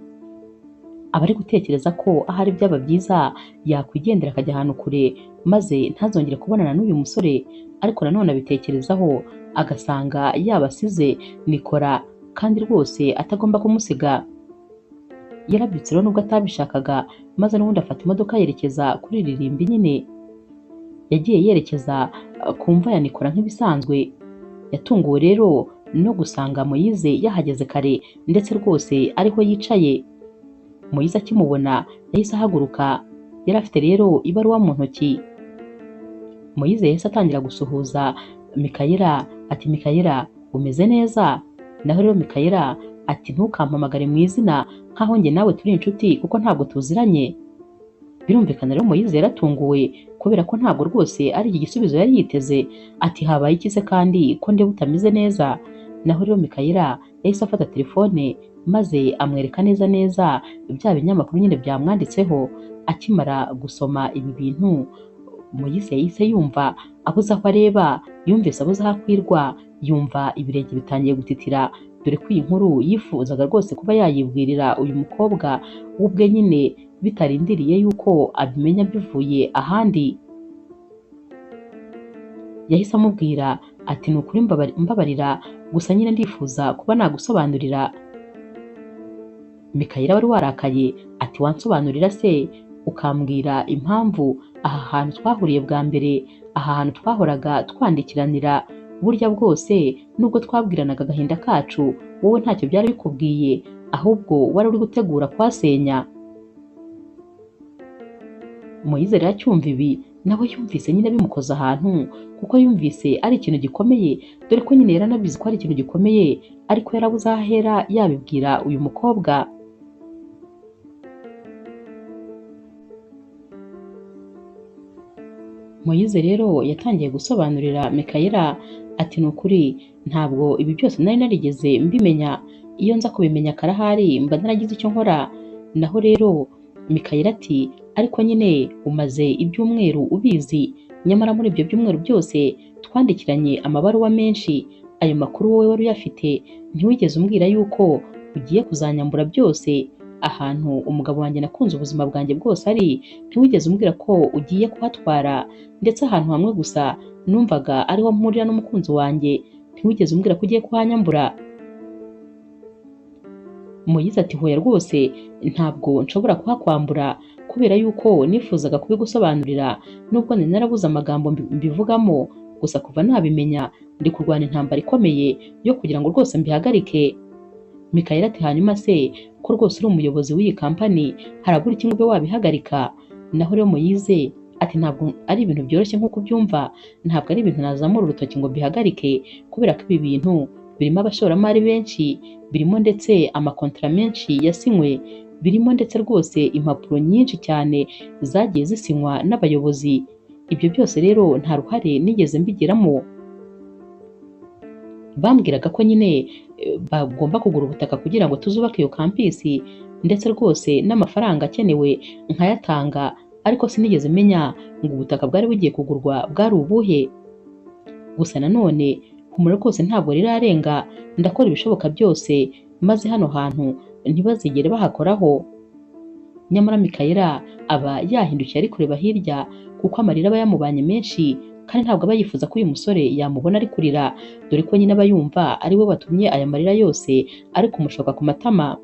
Aba ari gutekereza ko ahari byaba byiza yakwigendera akajya ahantu kure maze ntazongere kubonana n'uyu musore, ariko nanone abitekerezaho agasanga yaba asize Nikora kandi rwose atagomba kumusiga. Yarabyutse rero nubwo atabishakaga, maze n'ubundi afata imodoka yerekeza kuri iri rimbi nyine. Yagiye yerekeza ku mva ya Nikora nk'ibisanzwe. Yatunguwe rero no gusanga Moyize yahageze kare ndetse rwose ariho yicaye. Moyize akimubona yahise ahaguruka, yari afite rero ibaruwa mu ntoki. Moyize yahise atangira gusuhuza Mikayire ati Mikayire umeze neza? Naho rero Mikayire ati ntukampamagare mu izina nkaho njye nawe turi inshuti kuko ntabwo tuziranye. Birumvikana rero Moyize yaratunguwe kubera ko ntabwo rwose ari iki gisubizo yari yiteze. Ati habaye iki se kandi ko ndeba utameze neza? Naho rero Mikayire yahise afata telefone maze amwereka neza neza bya binyamakuru nyine byamwanditseho. Akimara gusoma ibi bintu Moyize yahise yumva abuze aho areba, yumvise abuze aho akwirwa, yumva ibirenge bitangiye gutitira, dore ko iyi nkuru yifuzaga rwose kuba yayibwirira uyu mukobwa ubwe nyine bitarindiriye yuko abimenya bivuye ahandi. Yahise amubwira ati ni ukuri mbabarira, gusa nyine ndifuza kuba nagusobanurira. Mikayire wari warakaye ati wansobanurira se ukambwira impamvu aha hantu twahuriye bwa mbere, aha hantu twahoraga twandikiranira, burya bwose nubwo twabwiranaga agahinda kacu wowe ntacyo byari bikubwiye, ahubwo wari uri gutegura kuhasenya. Moyize rero acyumva ibi nawe yumvise nyine bimukoza ahantu, kuko yumvise ari ikintu gikomeye, dore ko nyine yaranabizi ko ari ikintu gikomeye, ariko yarabuze aho ahera yabibwira uyu mukobwa. Moyize rero yatangiye gusobanurira Mikayire Ati ni ukuri ntabwo ibi byose nari narigeze mbimenya, iyo nza kubimenya karahari mba naragize icyo nkora. Naho rero Mikayire ati ariko nyine umaze ibyumweru ubizi, nyamara muri ibyo byumweru byose twandikiranye amabaruwa menshi, ayo makuru wowe wari uyafite, ntiwigeze umbwira yuko ugiye kuzanyambura byose, ahantu umugabo wanjye nakunze ubuzima bwanjye bwose ari, ntiwigeze umbwira ko ugiye kuhatwara, ndetse ahantu hamwe gusa numvaga ariho mpurira n'umukunzi wanjye, ntiwigeze umbwira ko ugiye kuhanyambura. Moyize ati hoya rwose ntabwo nshobora kuhakwambura kubera yuko nifuzaga kubigusobanurira nubwo nari narabuze amagambo mbivugamo, gusa kuva nabimenya ndi kurwana intambara ikomeye yo kugira ngo rwose mbihagarike. Mikayire ati hanyuma se ko rwose uri umuyobozi w'iyi kampani harabura iki ngo ube wabihagarika? Naho rero Moyize ati ntabwo ari ibintu byoroshye nk'uko ubyumva, ntabwo ari ibintu nazamura urutoki ngo mbihagarike kubera ko ibi bintu birimo abashoramari benshi, birimo ndetse amakontara menshi yasinywe, birimo ndetse rwose impapuro nyinshi cyane zagiye zisinywa n'abayobozi. Ibyo byose rero nta ruhare nigeze mbigiramo. Bambwiraga ko nyine bagomba kugura ubutaka kugira ngo tuzubake iyo kampisi, ndetse rwose n'amafaranga akenewe nkayatanga, ariko sinigeze menya ngo ubutaka bwari bugiye kugurwa bwari ubuhe. Gusa nanone humura rwose ntabwo rirarenga, ndakora ibishoboka byose maze hano hantu ntibazigere bahakoraho. Nyamara Mikayira aba yahindukiye ari kureba hirya kuko amarira aba yamubanye menshi, kandi ntabwo aba yifuza ko uyu musore yamubona ari kurira, dore ko nyine aba yumva ari we watumye aya marira yose ari kumushoka ku matama.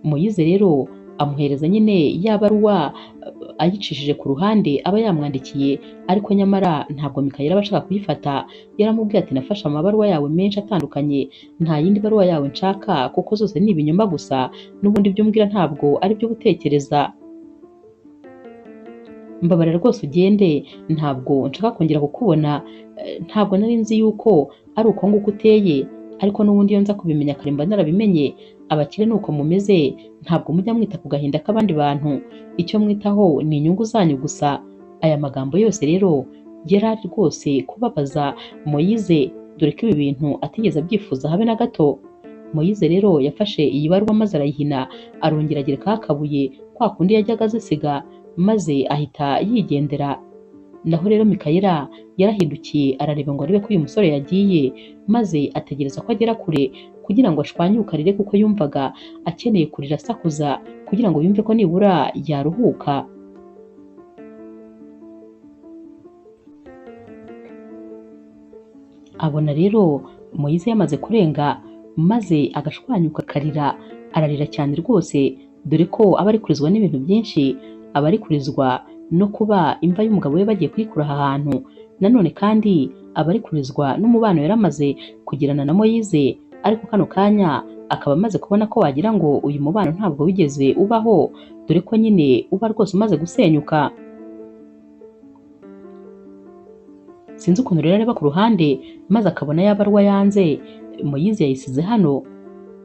Moyize rero amuhereza nyine ya baruwa ayicishije ku ruhande aba yamwandikiye, ariko nyamara ntabwo Mikayire aba ashaka kuyifata. Yaramubwiye ati nafashe amabaruwa yawe menshi atandukanye, nta yindi baruwa yawe nshaka kuko zose ni ibinyoma gusa, n'ubundi ibyo umbwira ntabwo ari byo gutekereza. Mbabarira rwose ugende, ntabwo nshaka kongera kukubona, ntabwo nari nzi yuko ari uko nguko uteye, ariko n'ubundi iyo nza kubimenya kare mba narabimenye. Abakire ni uko mumeze, ntabwo mujya mwita ku gahinda k'abandi bantu, icyo mwitaho ni inyungu zanyu gusa. Aya magambo yose rero yari ari rwose kubabaza Moyize, dore ko ibi bintu atigeze abyifuza habe na gato. Moyize rero yafashe iyi baruwa maze arayihina, arongera agerekaho akabuye kwa kundi yajyaga azisiga, maze ahita yigendera. Naho rero Mikayira yarahindukiye arareba ngo arebe ko uyu musore yagiye, maze ategereza ko agera kure kugira ngo ashwanyuke arire, kuko yumvaga akeneye kurira asakuza kugira ngo yumve ko nibura yaruhuka. Abona rero Moyize yamaze kurenga, maze agashwanyuka akarira, ararira cyane rwose, dore ko aba ari kurizwa n'ibintu byinshi, aba ari kurizwa no kuba imva y'umugabo we bagiye kuyikura aha hantu, nanone kandi aba ari kurizwa n'umubano yari amaze kugirana na Moyize, ariko kano kanya akaba amaze kubona ko wagira ngo uyu mubano ntabwo wigeze ubaho, dore ko nyine uba rwose umaze gusenyuka. Sinzi ukuntu rero areba ku ruhande maze akabona ya baruwa yanze Moyize yayisize hano.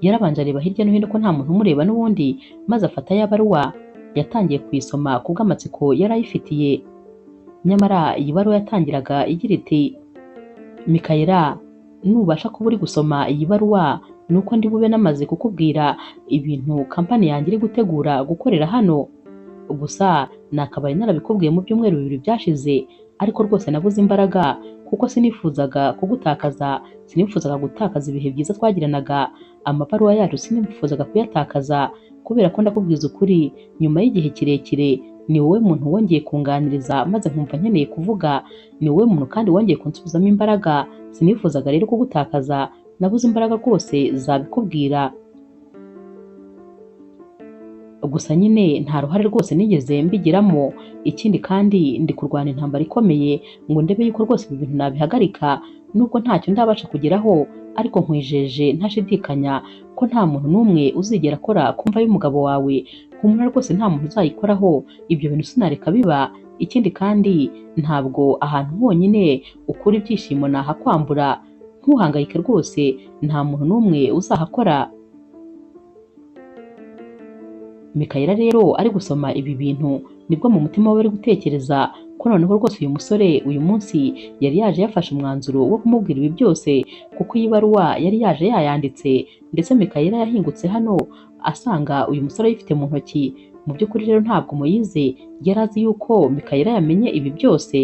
Yarabanje areba hirya no hino ko nta muntu umureba n'ubundi, maze afata ya baruwa yatangiye kuyisoma kubw'amatsiko yari ayifitiye. Nyamara iyi baruwa yatangiraga igira iti Mikayira, nubasha kuba uri gusoma iyi baruwa nuko ndi bube namaze kukubwira ibintu kampani yanjye iri gutegura gukorera hano. Gusa nakabaye narabikubwiye mu byumweru bibiri byashize, ariko rwose nabuze imbaraga kuko sinifuzaga kugutakaza, sinifuzaga gutakaza ibihe byiza twagiranaga, amabaruwa yacu sinifuzaga kuyatakaza, kubera ko ndakubwiza ukuri nyuma y'igihe kirekire ni wowe muntu wongeye kunganiriza maze nkumva nkeneye kuvuga, ni wowe muntu kandi wongeye kunsubizamo imbaraga, sinifuzaga rero kugutakaza, nabuze imbaraga rwose zabikubwira. Gusa nyine nta ruhare rwose nigeze mbigiramo, ikindi kandi ndi kurwana intambara ikomeye ngo ndebe yuko rwose ibi bintu nabihagarika, nubwo ntacyo ndabasha kugeraho, ariko nkwijeje ntashidikanya ko nta muntu n'umwe uzigera akora ku mva y'umugabo wawe, humura rwose nta muntu uzayikoraho, ibyo bintu sinareka biba. Ikindi kandi ntabwo ahantu honyine ukura ibyishimo nahakwambura, ntuhangayike rwose nta muntu n'umwe uzahakora. Mikayira rero ari gusoma ibi bintu nibwo mu mutima we ari gutekereza ko noneho rwose uyu musore uyu munsi yari yaje yafashe umwanzuro wo kumubwira ibi byose, kuko iyi baruwa yari yaje yayanditse, ndetse Mikayela yahingutse hano asanga uyu musore ayifite mu ntoki. Mu by'ukuri rero ntabwo Moyize yari azi yuko Mikayela yamenye ibi byose.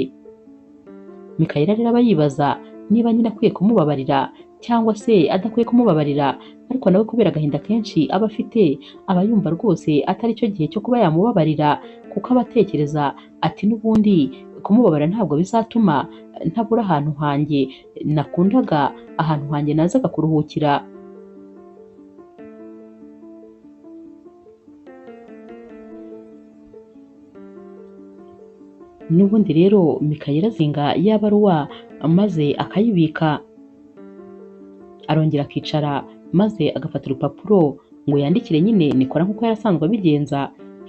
Mikayela rero aba yibaza niba nyine akwiye kumubabarira cyangwa se adakwiye kumubabarira, ariko nawe kubera agahinda kenshi aba afite aba yumva rwose atari cyo gihe cyo kuba yamubabarira, kuko aba atekereza ati n'ubundi kumubabarira ntabwo bizatuma ntabura ahantu hanjye nakundaga, ahantu hanjye nazaga kuruhukira. N'ubundi rero Mikayela azinga ya baruwa maze akayibika, arongera akicara maze agafata urupapuro ngo yandikire nyine Nikora nk'uko yari asanzwe abigenza.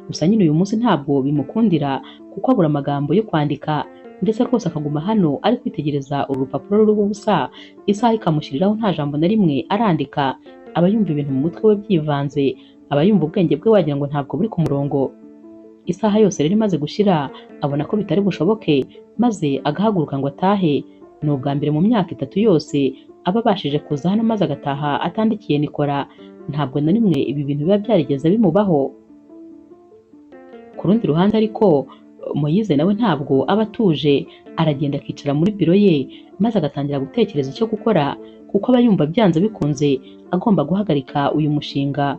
Gusa nyine uyu munsi ntabwo bimukundira kuko abura amagambo yo kwandika, ndetse rwose akaguma hano ari kwitegereza uru rupapuro ruriho ubusa, isaha ikamushyiriraho nta jambo na rimwe arandika. Aba yumva ibintu mu mutwe we byivanze, aba yumva ubwenge bwe wagira ngo ntabwo buri ku murongo. Isaha yose rero imaze gushira abona ko bitari bushoboke, maze agahaguruka ngo atahe. Ni ubwa mbere mu myaka 3 yose aba abashije kuza hano maze agataha atandikiye Nikora. Ntabwo na rimwe ibi bintu biba byarigeze bimubaho. Ku rundi ruhande ariko Moyize nawe ntabwo aba atuje, aragenda akicara muri biro ye maze agatangira gutekereza icyo gukora, kuko aba yumva byanze bikunze agomba guhagarika uyu mushinga.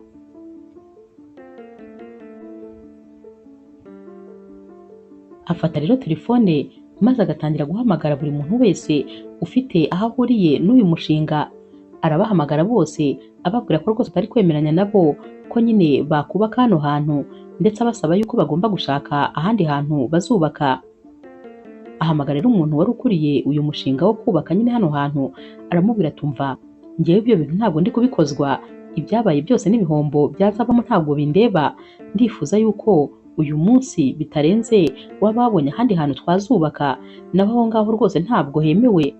Afata rero telefone maze agatangira guhamagara buri muntu wese ufite aho ahuriye n'uyu mushinga. Arabahamagara bose ababwira ko rwose atari kwemeranya nabo ko nyine bakubaka hano hantu, ndetse abasaba yuko bagomba gushaka ahandi hantu bazubaka. Ahamagara rero umuntu wari ukuriye uyu mushinga wo kubaka nyine hano hantu, aramubwira tumva njyewe ibyo bintu ntabwo ndi kubikozwa, ibyabaye byose n'ibihombo byazabamo ntabwo bindeba, ndifuza yuko uyu munsi bitarenze waba wabonye ahandi hantu twazubaka, naho aho ngaho rwose ntabwo hemewe.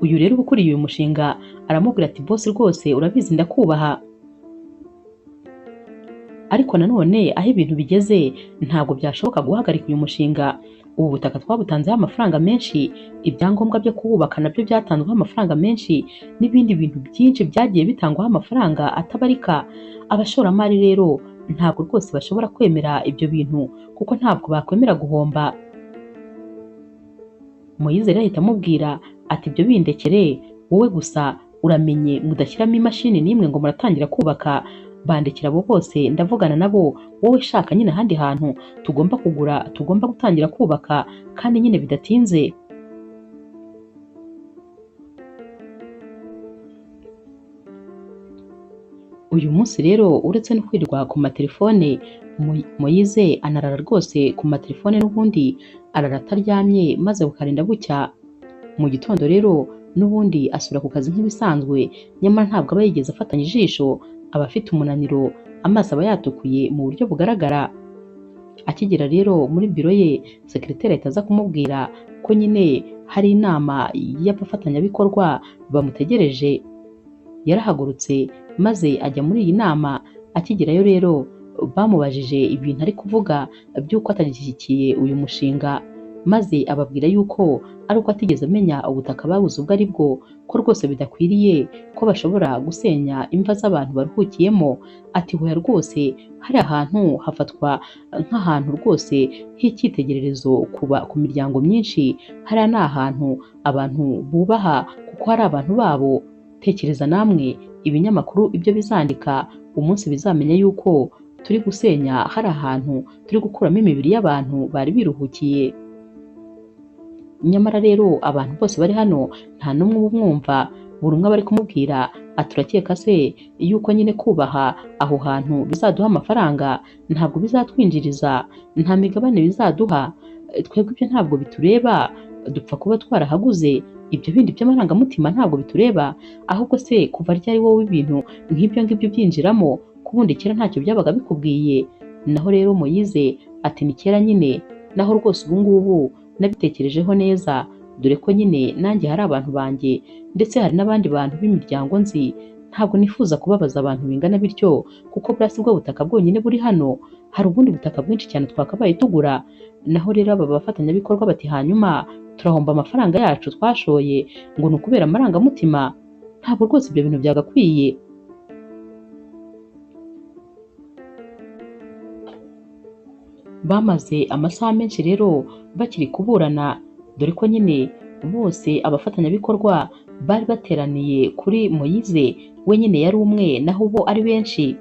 Uyu rero ukuriye uyu mushinga aramubwira ati boss rwose urabizi ndakubaha, ariko nanone aho ibintu bigeze ntabwo byashoboka guhagarika uyu mushinga. Ubu butaka twabutanzeho amafaranga menshi, ibyangombwa byo kuwubaka nabyo byatanzweho amafaranga menshi, n'ibindi bintu byinshi byagiye bitangwaho amafaranga atabarika. Abashoramari rero ntabwo rwose bashobora kwemera ibyo bintu, kuko ntabwo bakwemera guhomba. Moyize rero ahita amubwira ati ibyo bindekere, wowe gusa uramenye mudashyiramo imashini n'imwe ngo muratangira kubaka, bandikira abo bose ndavugana nabo, wowe shaka nyine ahandi hantu tugomba kugura, tugomba gutangira kubaka kandi nyine bidatinze. Uyu munsi rero uretse no kwirirwa ku matelefone, Moyize anarara rwose ku matelefone n'ubundi arara ataryamye maze bukarinda bucya. Mu gitondo rero n'ubundi asubira ku kazi nk'ibisanzwe, nyamara ntabwo aba yigeze afatanya ijisho, aba afite umunaniro, amaso aba yatukuye mu buryo bugaragara. Akigera rero muri biro ye, sekreteri ahita aza kumubwira ko nyine hari inama y'abafatanyabikorwa bamutegereje. Yarahagurutse maze ajya muri iyi nama. Akigerayo rero bamubajije ibintu ari kuvuga by'uko atagishyigikiye uyu mushinga, maze ababwira yuko ari uko atigeze amenya ubutaka babuze ubwo ari bwo, ko rwose bidakwiriye ko bashobora gusenya imva z'abantu baruhukiyemo. Ati hoya rwose hari ahantu hafatwa nk'ahantu rwose h'icyitegererezo ku miryango myinshi, hariya ni ahantu abantu bubaha kuko hari abantu babo. Tekereza namwe ibinyamakuru ibyo bizandika umunsi bizamenya yuko turi gusenya hari ahantu turi gukuramo imibiri y'abantu bari biruhukiye. Nyamara rero abantu bose bari hano nta n'umwe ubumwumva, buri umwe bari kumubwira ati urakeka se yuko nyine kubaha aho hantu bizaduha amafaranga? Ntabwo bizatwinjiriza, nta migabane bizaduha, twebwe ibyo ntabwo bitureba, dupfa kuba twarahaguze, ibyo bindi by'amarangamutima ntabwo bitureba. Ahubwo se kuva ryari wowe ibintu nk'ibyo ngibyo byinjiramo, kubundi kera ntacyo byabaga bikubwiye? Naho rero Moyize ati ni kera nyine, naho rwose ubu ngubu nabitekerejeho neza, dore ko nyine nanjye hari abantu banjye ndetse hari n'abandi bantu b'imiryango nzi, Ntabwo nifuza kubabaza abantu bingana bityo, kuko buriya si bwo butaka bwonyine buri hano, hari ubundi butaka bwinshi cyane twakabaye tugura. Naho rero aba bafatanyabikorwa bati hanyuma turahomba amafaranga yacu twashoye ngo ni ukubera amarangamutima, ntabwo rwose ibyo bintu byagakwiye. Bamaze amasaha menshi rero bakiri kuburana, dore ko nyine bose abafatanyabikorwa bari bateraniye kuri Moyize, we nyine yari umwe naho bo ari benshi.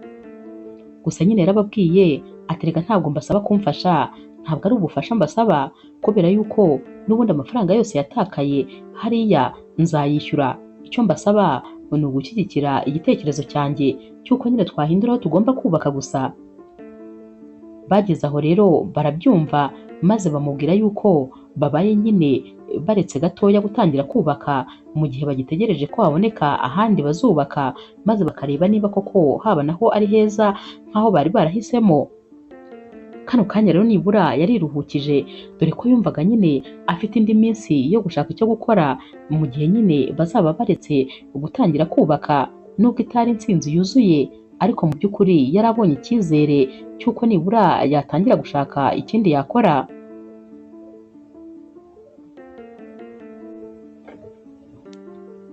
Gusa nyine yarababwiye ati reka ntabwo mbasaba kumfasha, ntabwo ari ubufasha mbasaba, kubera yuko n'ubundi amafaranga yose yatakaye hariya nzayishyura. Icyo mbasaba ni ugushyigikira igitekerezo cyanjye cy'uko nyine twahindura aho tugomba kubaka gusa. Bageze aho rero barabyumva, maze bamubwira yuko babaye nyine baretse gatoya gutangira kubaka mu gihe bagitegereje ko haboneka ahandi bazubaka, maze bakareba niba koko haba naho ari heza nk'aho bari barahisemo. Kano kanya rero nibura yariruhukije, dore ko yumvaga nyine afite indi minsi yo gushaka icyo gukora mu gihe nyine bazaba baretse gutangira kubaka, nubwo itari intsinzi yuzuye, ariko mu by'ukuri yari abonye icyizere cy'uko nibura yatangira gushaka ikindi yakora.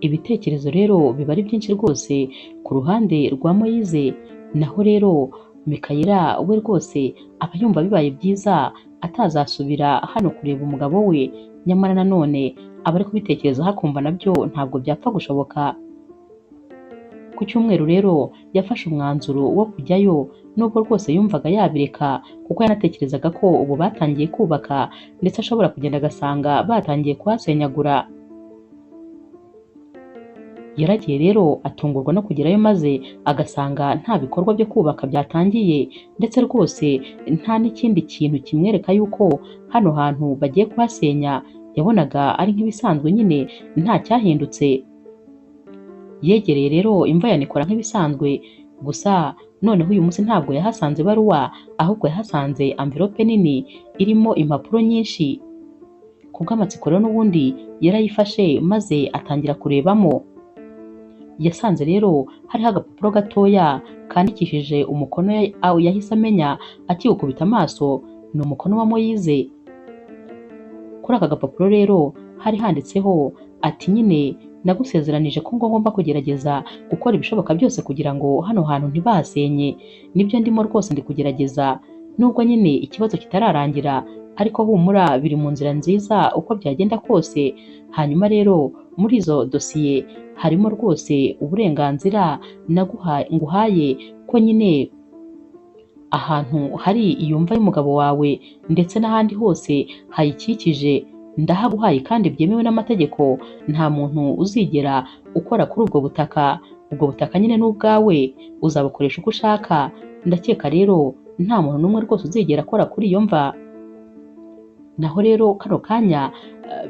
Ibitekerezo rero biba ari byinshi rwose ku ruhande rwa Moyize, naho rero Mikayela we rwose aba yumva bibaye byiza atazasubira hano kureba umugabo we, nyamara nanone aba ari kubitekerezaho akumva nabyo ntabwo byapfa gushoboka. Ku cyumweru rero yafashe umwanzuro wo kujyayo, nubwo rwose yumvaga yabireka, kuko yanatekerezaga ko ubu batangiye kubaka, ndetse ashobora kugenda agasanga batangiye kuhasenyagura. Yaragiye rero atungurwa no kugerayo, maze agasanga nta bikorwa byo kubaka byatangiye, ndetse rwose nta n'ikindi kintu kimwereka yuko hano hantu bagiye kuhasenya, yabonaga ari nk'ibisanzwe nyine nta cyahindutse. Yegereye rero imva ya Nikora nk'ibisanzwe, gusa noneho uyu munsi ntabwo yahasanze ibaruwa, ahubwo yahasanze amvirope nini irimo impapuro nyinshi. Ku bw'amatsiko rero n'ubundi yarayifashe maze atangira kurebamo. Yasanze rero hariho agapapuro gatoya kandikishije umukono yahise amenya akiwukubita amaso, ni umukono wa Moyize. Kuri aka gapapuro rero hari handitseho ati nyine nagusezeranije ko ngomba kugerageza gukora ibishoboka byose kugira ngo hano hantu ntibahasenye, nibyo ndimo rwose ndi kugerageza, nubwo nyine ikibazo kitararangira, ariko humura biri mu nzira nziza uko byagenda kose. Hanyuma rero muri izo dosiye harimo rwose uburenganzira nguhaye ko nyine ahantu hari iyo mva y'umugabo wawe ndetse n'ahandi hose hayikikije ndahaguhaye kandi byemewe n'amategeko, nta muntu uzigera ukora kuri ubwo butaka. Ubwo butaka nyine ni ubwawe, uzabukoresha uko ushaka. Ndakeka rero nta muntu n'umwe rwose uzigera akora kuri iyo mva. Naho rero kano kanya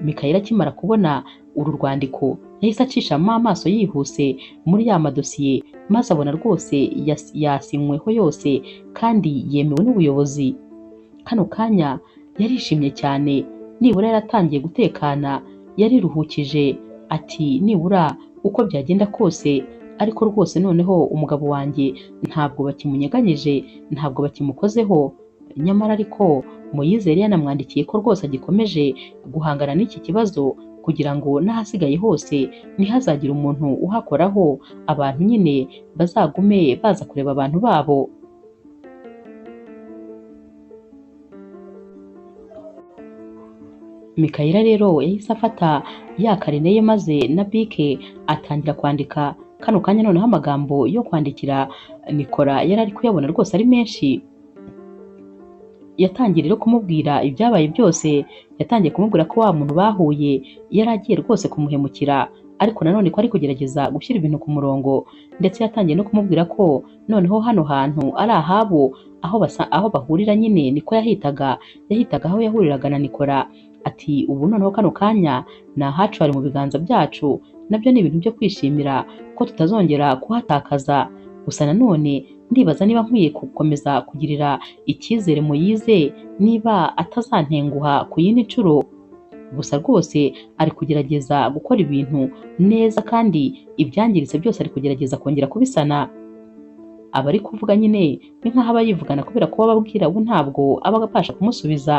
Mikayela akimara kubona uru rwandiko yahise acishamo amaso yihuse muri ya madosiye, maze abona rwose yasinyweho yose kandi yemewe n'ubuyobozi. Kano kanya yarishimye cyane, nibura yaratangiye gutekana, yariruhukije ati nibura uko byagenda kose, ariko rwose noneho umugabo wanjye ntabwo bakimunyeganyije, ntabwo bakimukozeho. Nyamara ariko Moyize yari yanamwandikiye ko rwose agikomeje guhangana n'iki kibazo kugira ngo n'ahasigaye hose ntihazagire umuntu uhakoraho, abantu nyine bazagume baza kureba abantu babo. Mikayela rero yahise afata ya karine ye maze na bike atangira kwandika. Kano kanya noneho amagambo yo kwandikira Nikora yari ari kuyabona rwose ari menshi. Yatangiye rero kumubwira ibyabaye byose, yatangiye kumubwira ko wa muntu bahuye yari agiye rwose kumuhemukira, ariko nanone ko ari kugerageza gushyira ibintu ku murongo, ndetse yatangiye no kumubwira ko noneho hano hantu ari ahabo, aho bahurira nyine niko yahitaga, yahitaga aho yahuriraga na Nikora. Ati ubu noneho kano kanya ni ahacu, hari mu biganza byacu, nabyo ni ibintu byo kwishimira ko tutazongera kuhatakaza. Gusa nanone ndibaza niba nkwiye gukomeza kugirira icyizere Moyize, niba atazantenguha ku yindi nshuro. Gusa rwose ari kugerageza gukora ibintu neza kandi ibyangiritse byose ari kugerageza kongera kubisana. Aba ari kuvuga nyine ni nk'aho aba yivugana kubera ko ababwira we ntabwo aba abasha kumusubiza.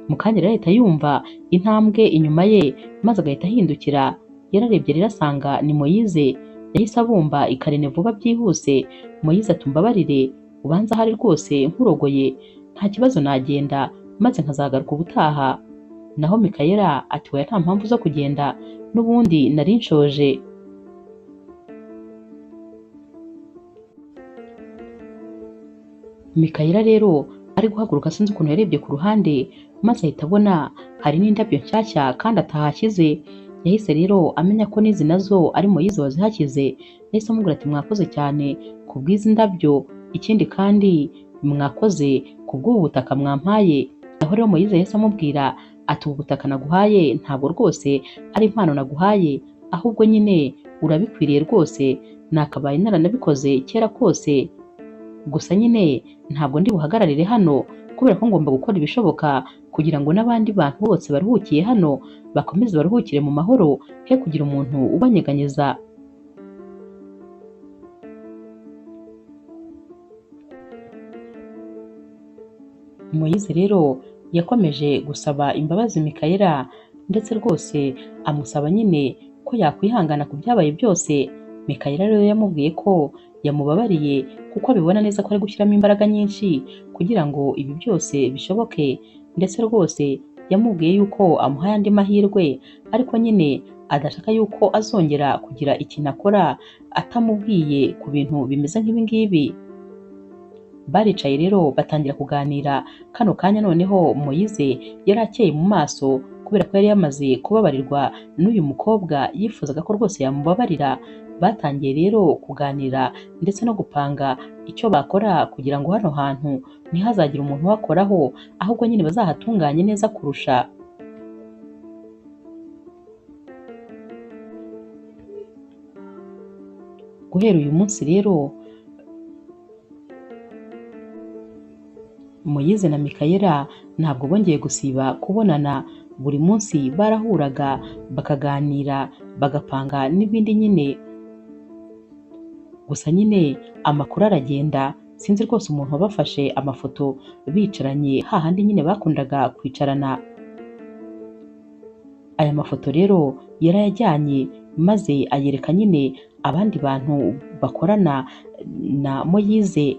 Mu kanya rero ahita yumva intambwe inyuma ye maze agahita ahindukira. Yararebye rero asanga ni Moyize. Yahise abumba ikarine vuba byihuse. Moyize ati umbabarire, ubanza ahari rwose nkurogoye, nta kibazo nagenda maze nkazagaruka ubutaha. Naho Mikayela ati oya nta mpamvu zo kugenda, n'ubundi nari nshoje. Mikayela rero ari guhaguruka sinzi ukuntu yarebye ku ruhande maze ahita abona hari n'indabyo nshyashya kandi atahashyize. Yahise rero amenya ko n'izi nazo ari Moyize wazihashyize. Yahise amubwira ati mwakoze cyane ku bw'izi ndabyo, ikindi kandi mwakoze ku bw'ubu butaka mwampaye. Aho rero Moyize yahise amubwira ati ubu butaka naguhaye ntabwo rwose ari impano naguhaye, ahubwo nyine urabikwiriye rwose, nakabaye naranabikoze kera kose. Gusa nyine ntabwo ndi buhagararire hano kubera ko ngomba gukora ibishoboka kugira ngo n'abandi bantu bose baruhukiye hano bakomeze baruhukire mu mahoro, he kugira umuntu ubanyeganyeza. Moyize rero yakomeje gusaba imbabazi Mikayela ndetse rwose amusaba nyine ko yakwihangana ku byabaye byose. Mikayela rero yamubwiye ko yamubabariye kuko abibona neza ko ari gushyiramo imbaraga nyinshi kugira ngo ibi byose bishoboke, ndetse rwose yamubwiye yuko amuhaye andi mahirwe ariko nyine adashaka yuko azongera kugira ikintu akora atamubwiye ku bintu bimeze nk'ibi ngibi. Baricaye rero batangira kuganira. Kano kanya noneho Moyize yari akeye mu maso kubera ko yari yamaze kubabarirwa n'uyu mukobwa yifuzaga ko rwose yamubabarira. Batangiye rero kuganira ndetse no gupanga icyo bakora kugira ngo hano hantu ntihazagire umuntu uhakoraho, ahubwo nyine bazahatunganye neza kurusha. Guhera uyu munsi rero Moyize na Mikayela ntabwo bongeye gusiba kubonana. Buri munsi barahuraga bakaganira bagapanga n'ibindi nyine. Gusa nyine amakuru aragenda, sinzi rwose umuntu wabafashe amafoto bicaranye hahandi nyine bakundaga kwicarana. Aya mafoto rero yarayajyanye maze ayereka nyine abandi bantu bakorana na Moyize.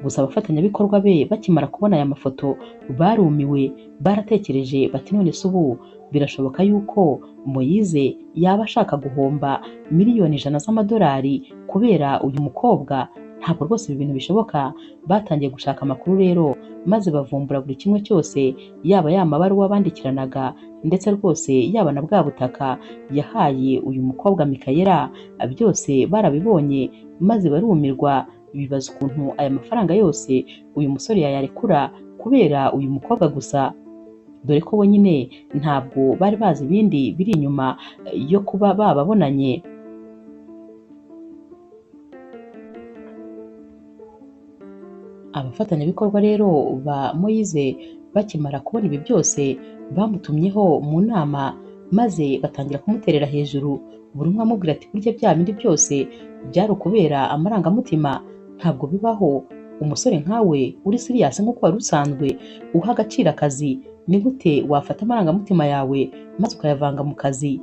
Gusa abafatanyabikorwa be bakimara kubona aya mafoto barumiwe, baratekereje bati none se ubu birashoboka yuko Moyize yaba ashaka guhomba 100,000,000 z'amadolari kubera uyu mukobwa? Ntabwo rwose ibi bintu bishoboka. Batangiye gushaka amakuru rero maze bavumbura buri kimwe cyose, yaba ya mabaruwa bandikiranaga ndetse rwose yaba na bwa butaka yahaye uyu mukobwa Mikayela, byose barabibonye maze barumirwa, bibaza ukuntu aya mafaranga yose uyu musore yayarekura kubera uyu mukobwa gusa, dore ko bo nyine ntabwo bari bazi ibindi biri inyuma yo kuba bababonanye. Abafatanyabikorwa rero ba Moyize bakimara kubona ibi byose bamutumyeho mu nama maze batangira kumuterera hejuru, buri umwe amubwira ati burya bya bindi byose byari ukubera amarangamutima, ntabwo bibaho, umusore nkawe uri serious nk'uko wari usanzwe uha agaciro akazi, ni gute wafata amarangamutima yawe maze ukayavanga mu kazi?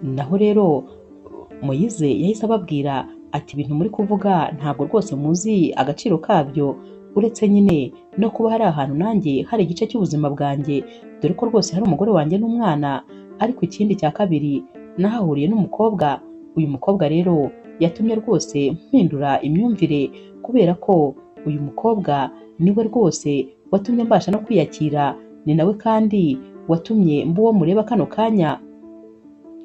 Naho rero Moyize yahise ababwira ati ibintu muri kuvuga ntabwo rwose muzi agaciro kabyo, uretse nyine no kuba hari ahantu nanjye hari igice cy'ubuzima bwanjye, dore ko rwose hari umugore wanjye n'umwana, ariko ikindi cya kabiri nahahuriye n'umukobwa. Uyu mukobwa rero yatumye rwose mpindura imyumvire, kubera ko uyu mukobwa niwe rwose watumye mbasha no kwiyakira, ni nawe kandi watumye mba uwo mureba kano kanya.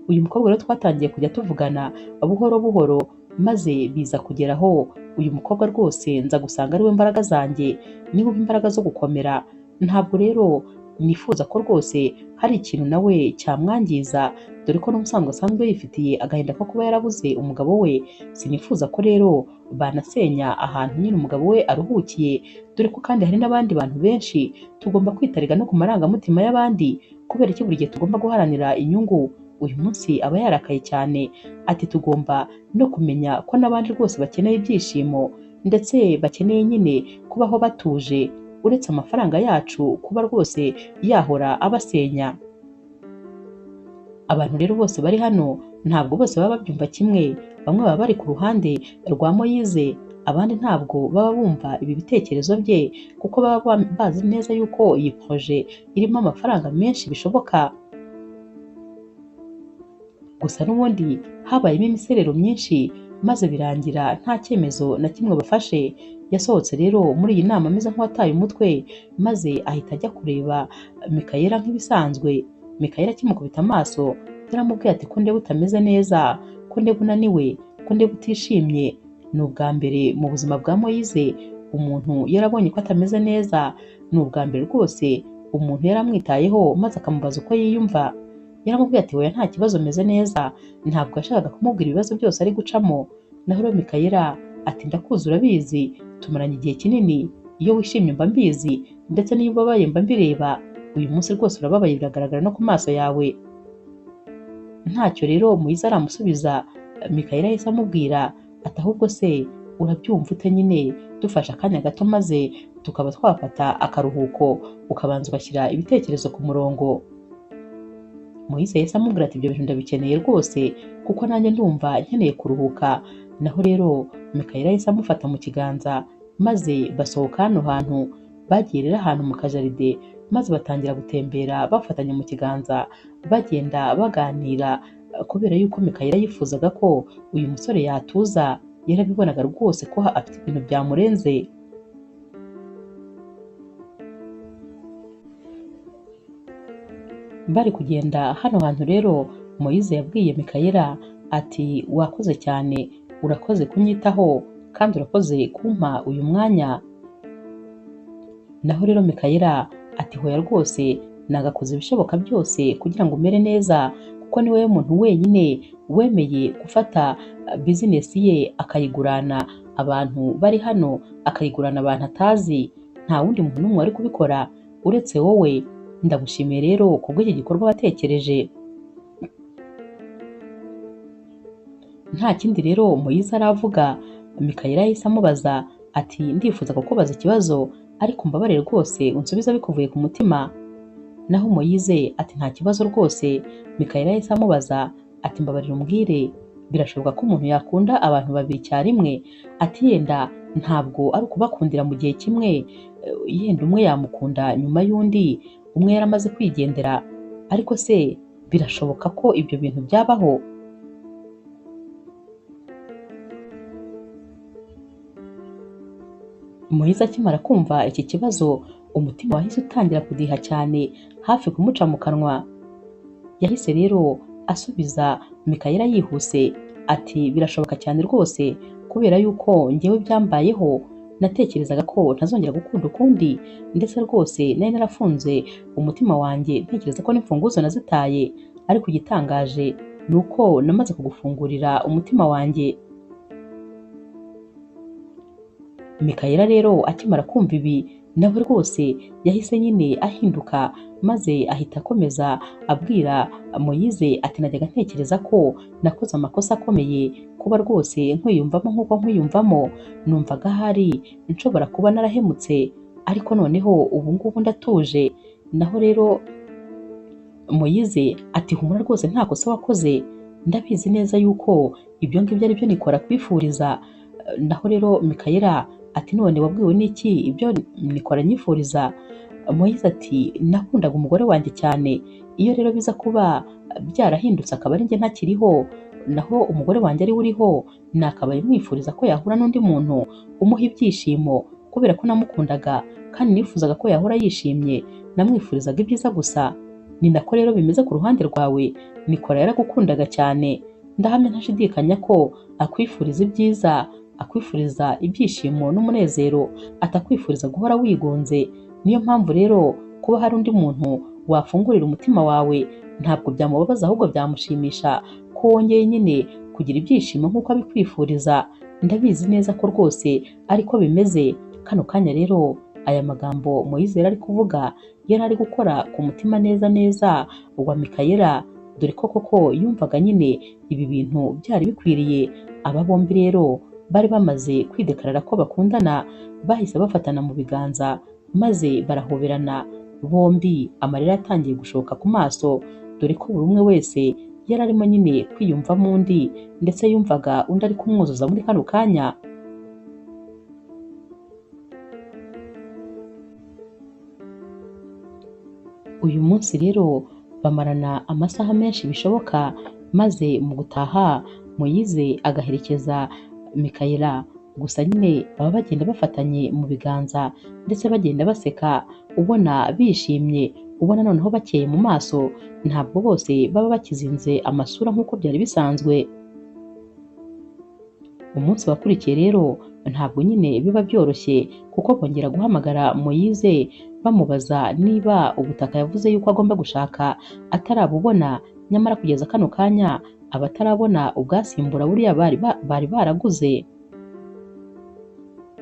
Uyu mukobwa rero twatangiye kujya tuvugana buhoro buhoro, maze biza kugeraho uyu mukobwa rwose nza gusanga ariwe mbaraga zanjye, niwe umpa imbaraga zo gukomera. Ntabwo rero nifuza ko rwose hari ikintu nawe cyamwangiza, dore ko n'ubusanzwe asanzwe yifitiye agahinda ko kuba yarabuze umugabo we. Sinifuza ko rero banasenya ahantu nyine umugabo we aruhukiye, dore ko kandi hari n'abandi bantu benshi. Tugomba kwitarega no ku marangamutima y'abandi, kubera iki buri gihe tugomba guharanira inyungu. Uyu munsi aba yarakaye cyane, ati tugomba no kumenya ko n'abandi rwose bakeneye ibyishimo, ndetse bakeneye nyine kubaho batuje, uretse amafaranga yacu kuba rwose yahora abasenya. Abantu rero bose bari hano ntabwo bose baba babyumva kimwe, bamwe baba bari ku ruhande rwa Moyize, abandi ntabwo baba bumva ibi bitekerezo bye, kuko baba bazi neza yuko iyi projet irimo amafaranga menshi bishoboka. Gusa n'ubundi habayemo imiserero myinshi, maze birangira nta cyemezo na kimwe bafashe. Yasohotse rero muri iyi nama ameze nk'uwataye umutwe, maze ahita ajya kureba Mikayela nk'ibisanzwe. Mikayela akimukubita amaso yaramubwiye ati ko ndeba utameze neza, ko ndeba unaniwe, ko ndeba utishimye. Ni ubwa mbere mu buzima bwa Moyize umuntu yarabonye ko atameze neza, ni ubwa mbere rwose umuntu yaramwitayeho maze akamubaza uko yiyumva. Yaramubwiye ati oya nta kibazo meze neza, ntabwo yashakaga kumubwira ibibazo byose ari gucamo. Naho rero Mikayela ati ndakuzi urabizi, tumaranye igihe kinini, iyo wishimye mba mbizi, ndetse n'iyo ubabaye mba mbireba. Uyu munsi rwose urababaye biragaragara no ku maso yawe. Ntacyo rero Moyize aramusubiza. Mikayela yahise amubwira ati ahubwo se urabyumva ute nyine, dufashe akanya gato maze tukaba twafata akaruhuko, ukabanza ugashyira ibitekerezo ku murongo. Moyize yahise amubwira ati ibyo bintu ndabikeneye rwose, kuko nanjye ndumva nkeneye kuruhuka. Naho rero Mikayela yahise amufata mu kiganza maze basohoka hano hantu. Bagiye rero ahantu mu kajaride, maze batangira gutembera bafatanye mu kiganza, bagenda baganira, kubera yuko Mikayela yifuzaga ko uyu musore yatuza. Yarabibonaga rwose ko afite ibintu byamurenze. Bari kugenda hano hantu rero Moyize yabwiye Mikayela ati wakoze cyane, urakoze kunyitaho, kandi urakoze kumpa uyu mwanya. Naho rero Mikayela ati hoya rwose nagakoze ibishoboka byose kugira ngo umere neza, kuko ni wowe muntu wenyine wemeye gufata bizinesi ye akayigurana abantu bari hano, akayigurana abantu atazi. Nta wundi muntu n'umwe wari kubikora uretse wowe. Ndagushimiye rero kubw'iki gikorwa watekereje. Nta kindi rero Moyize aravuga. Mikayela yahise amubaza ati ndifuza kukubaza ikibazo, ariko umbabarire rwose unsubize bikuvuye ku mutima. Naho Moyize ati nta kibazo rwose. Mikayela yahise amubaza ati mbabarira umbwire, birashoboka ko umuntu yakunda abantu babiri icyarimwe? Ati yenda ntabwo ari ukubakundira mu gihe kimwe, yenda umwe yamukunda nyuma y'undi, umwe yaramaze kwigendera, ariko se birashoboka ko ibyo bintu byabaho? Moyize akimara kumva iki kibazo, umutima wahise utangira kudiha cyane, hafi kumuca mu kanwa. Yahise rero asubiza Mikayela yihuse ati birashoboka cyane rwose, kubera yuko njyewe byambayeho, natekerezaga ko ntazongera gukunda ukundi, ndetse rwose nari narafunze umutima wanjye ntekereza ko n'imfunguzo nazitaye, ariko igitangaje ni uko namaze kugufungurira umutima wanjye. Mikayela rero akimara kumva ibi, nawe rwose yahise nyine ahinduka, maze ahita akomeza abwira Moyize ati najyaga ntekereza ko nakoze amakosa akomeye, kuba rwose nkwiyumvamo nk'uko nkwiyumvamo, numvaga ahari nshobora kuba narahemutse, ariko noneho ubu ngubu ndatuje. Naho rero Moyize ati humura rwose nta kosa wakoze, ndabizi neza yuko ibyo ngibyo ari byo Nikora kwifuriza. Naho rero Mikayela ati none wabwiwe n'iki ibyo Nikora nyifuriza? Moyize ati nakundaga umugore wanjye cyane, iyo rero biza kuba byarahindutse akaba ari njye ntakiriho, naho umugore wanjye ari we uriho, nakabaye mwifuriza ko yahura n'undi muntu umuha ibyishimo, kubera ko namukundaga kandi nifuzaga ko yahora yishimye, namwifurizaga ibyiza gusa. Ni nako rero bimeze ku ruhande rwawe, Nikora yaragukundaga cyane, ndahamya ntashidikanya ko akwifuriza ibyiza, akwifuriza ibyishimo n'umunezero, atakwifuriza guhora wigunze. Niyo mpamvu rero kuba hari undi muntu wafungurira umutima wawe, ntabwo byamubabaza ahubwo byamushimisha ko wongeye nyine kugira ibyishimo nk'uko abikwifuriza. Ndabizi neza ko rwose ariko bimeze. Kano kanya rero aya magambo Moise yari ari kuvuga yari ari gukora ku mutima neza neza wa Mikayela, dore ko koko yumvaga nyine ibi bintu byari bikwiriye. Aba bombi rero bari bamaze kwidekarara ko bakundana, bahise bafatana mu biganza maze barahoberana bombi, amarira yatangiye gushoka ku maso, dore ko buri umwe wese yari arimo nyine kwiyumvamo undi, ndetse yumvaga undi ari kumwuzuza muri kano kanya. Uyu munsi rero bamarana amasaha menshi bishoboka, maze mu gutaha Moise agaherekeza Mikayela. Gusa nyine baba bagenda bafatanye mu biganza ndetse bagenda baseka, ubona bishimye, ubona noneho bakeye mu maso, ntabwo bose baba bakizinze amasura nk'uko byari bisanzwe. Umunsi wakurikiye rero ntabwo nyine biba byoroshye, kuko bongera guhamagara Moise bamubaza niba ubutaka yavuze yuko agomba gushaka atarabubona, nyamara kugeza kano kanya aba atarabona ubwasimbura buriya bari baraguze.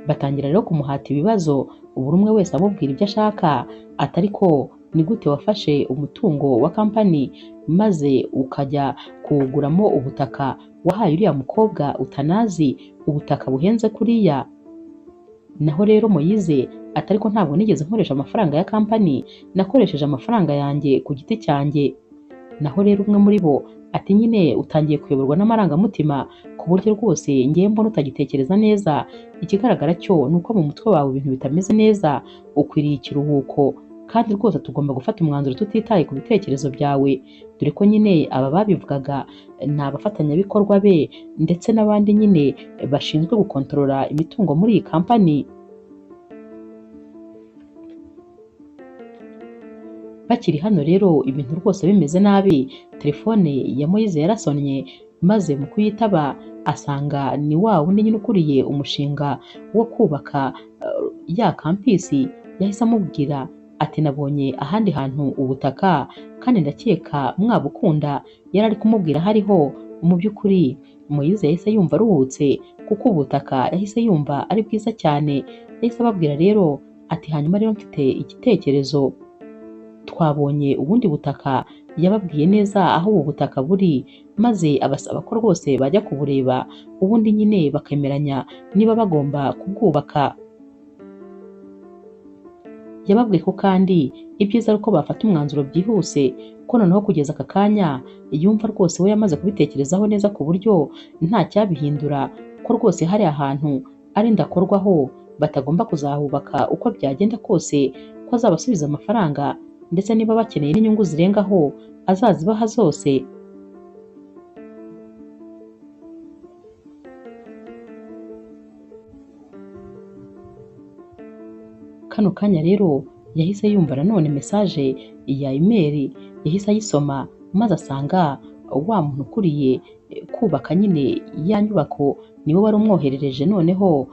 Batangira rero kumuhata ibibazo, buri umwe wese amubwira ibyo ashaka, atari ko ni gute wafashe umutungo wa kampani maze ukajya kuwuguramo ubutaka wahaye uriya mukobwa utanazi, ubutaka buhenze kuriya. Naho rero Moise atari ko ntabwo nigeze nkoresha amafaranga ya kampani, nakoresheje amafaranga yanjye ku giti cyanjye. Naho rero umwe muri bo ati nyine utangiye kuyoborwa n'amarangamutima ku buryo rwose ngiye mbona utagitekereza neza, ikigaragara cyo ni uko mu mutwe wawe ibintu bitameze neza, ukwiriye ikiruhuko kandi rwose tugomba gufata umwanzuro tutitaye ku bitekerezo byawe, dore ko nyine aba babivugaga ni abafatanyabikorwa be ndetse n'abandi nyine bashinzwe gukontorora imitungo muri iyi kampani. Bakiri hano rero ibintu rwose bimeze nabi, telefone ya Moise yarasonnye, maze mu kuyitaba asanga ni wa wundi nyine ukuriye umushinga wo kubaka ya kampisi. Yahise amubwira ati nabonye ahandi hantu ubutaka kandi ndakeka mwabukunda. Yari ari kumubwira hariho. Mu by'ukuri Moise yahise yumva aruhutse, kuko ubutaka yahise yumva ari bwiza cyane. Yahise ababwira rero ati hanyuma rero mfite igitekerezo, twabonye ubundi butaka. Yababwiye neza aho ubu butaka buri, maze abasaba ko rwose bajya kubureba, ubundi nyine bakemeranya niba bagomba kubwubaka. Yababwiye ko kandi ibyiza ari uko bafata umwanzuro byihuse, ko noneho kugeza aka kanya yumva rwose we yamaze kubitekerezaho neza ku buryo nta cyabihindura, ko rwose hari ahantu ari ndakorwaho batagomba kuzahubaka uko byagenda kose, ko azabasubiza amafaranga ndetse niba bakeneye n'inyungu zirengaho azazibaha zose. Kano kanya rero yahise yumva nanone message ya email, yahise ayisoma maze asanga wa muntu ukuriye kubaka nyine ya nyubako niwe wari umwoherereje noneho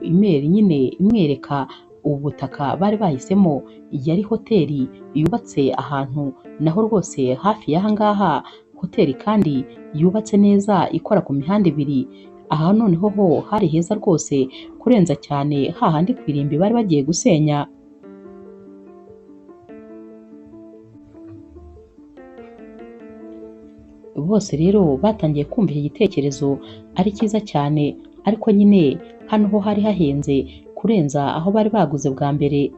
email nyine imwereka ubutaka bari bahisemo. Yari hoteli yubatse ahantu naho rwose hafi y'aha ngaha, hoteli kandi yubatse neza ikora ku mihanda ibiri. Aha noneho ho hari heza rwose kurenza cyane hahandi ku irimbi bari bagiye gusenya. Bose rero batangiye kumva iki gitekerezo ari cyiza cyane, ariko nyine hano ho hari hahenze kurenza aho bari baguze bwa mbere.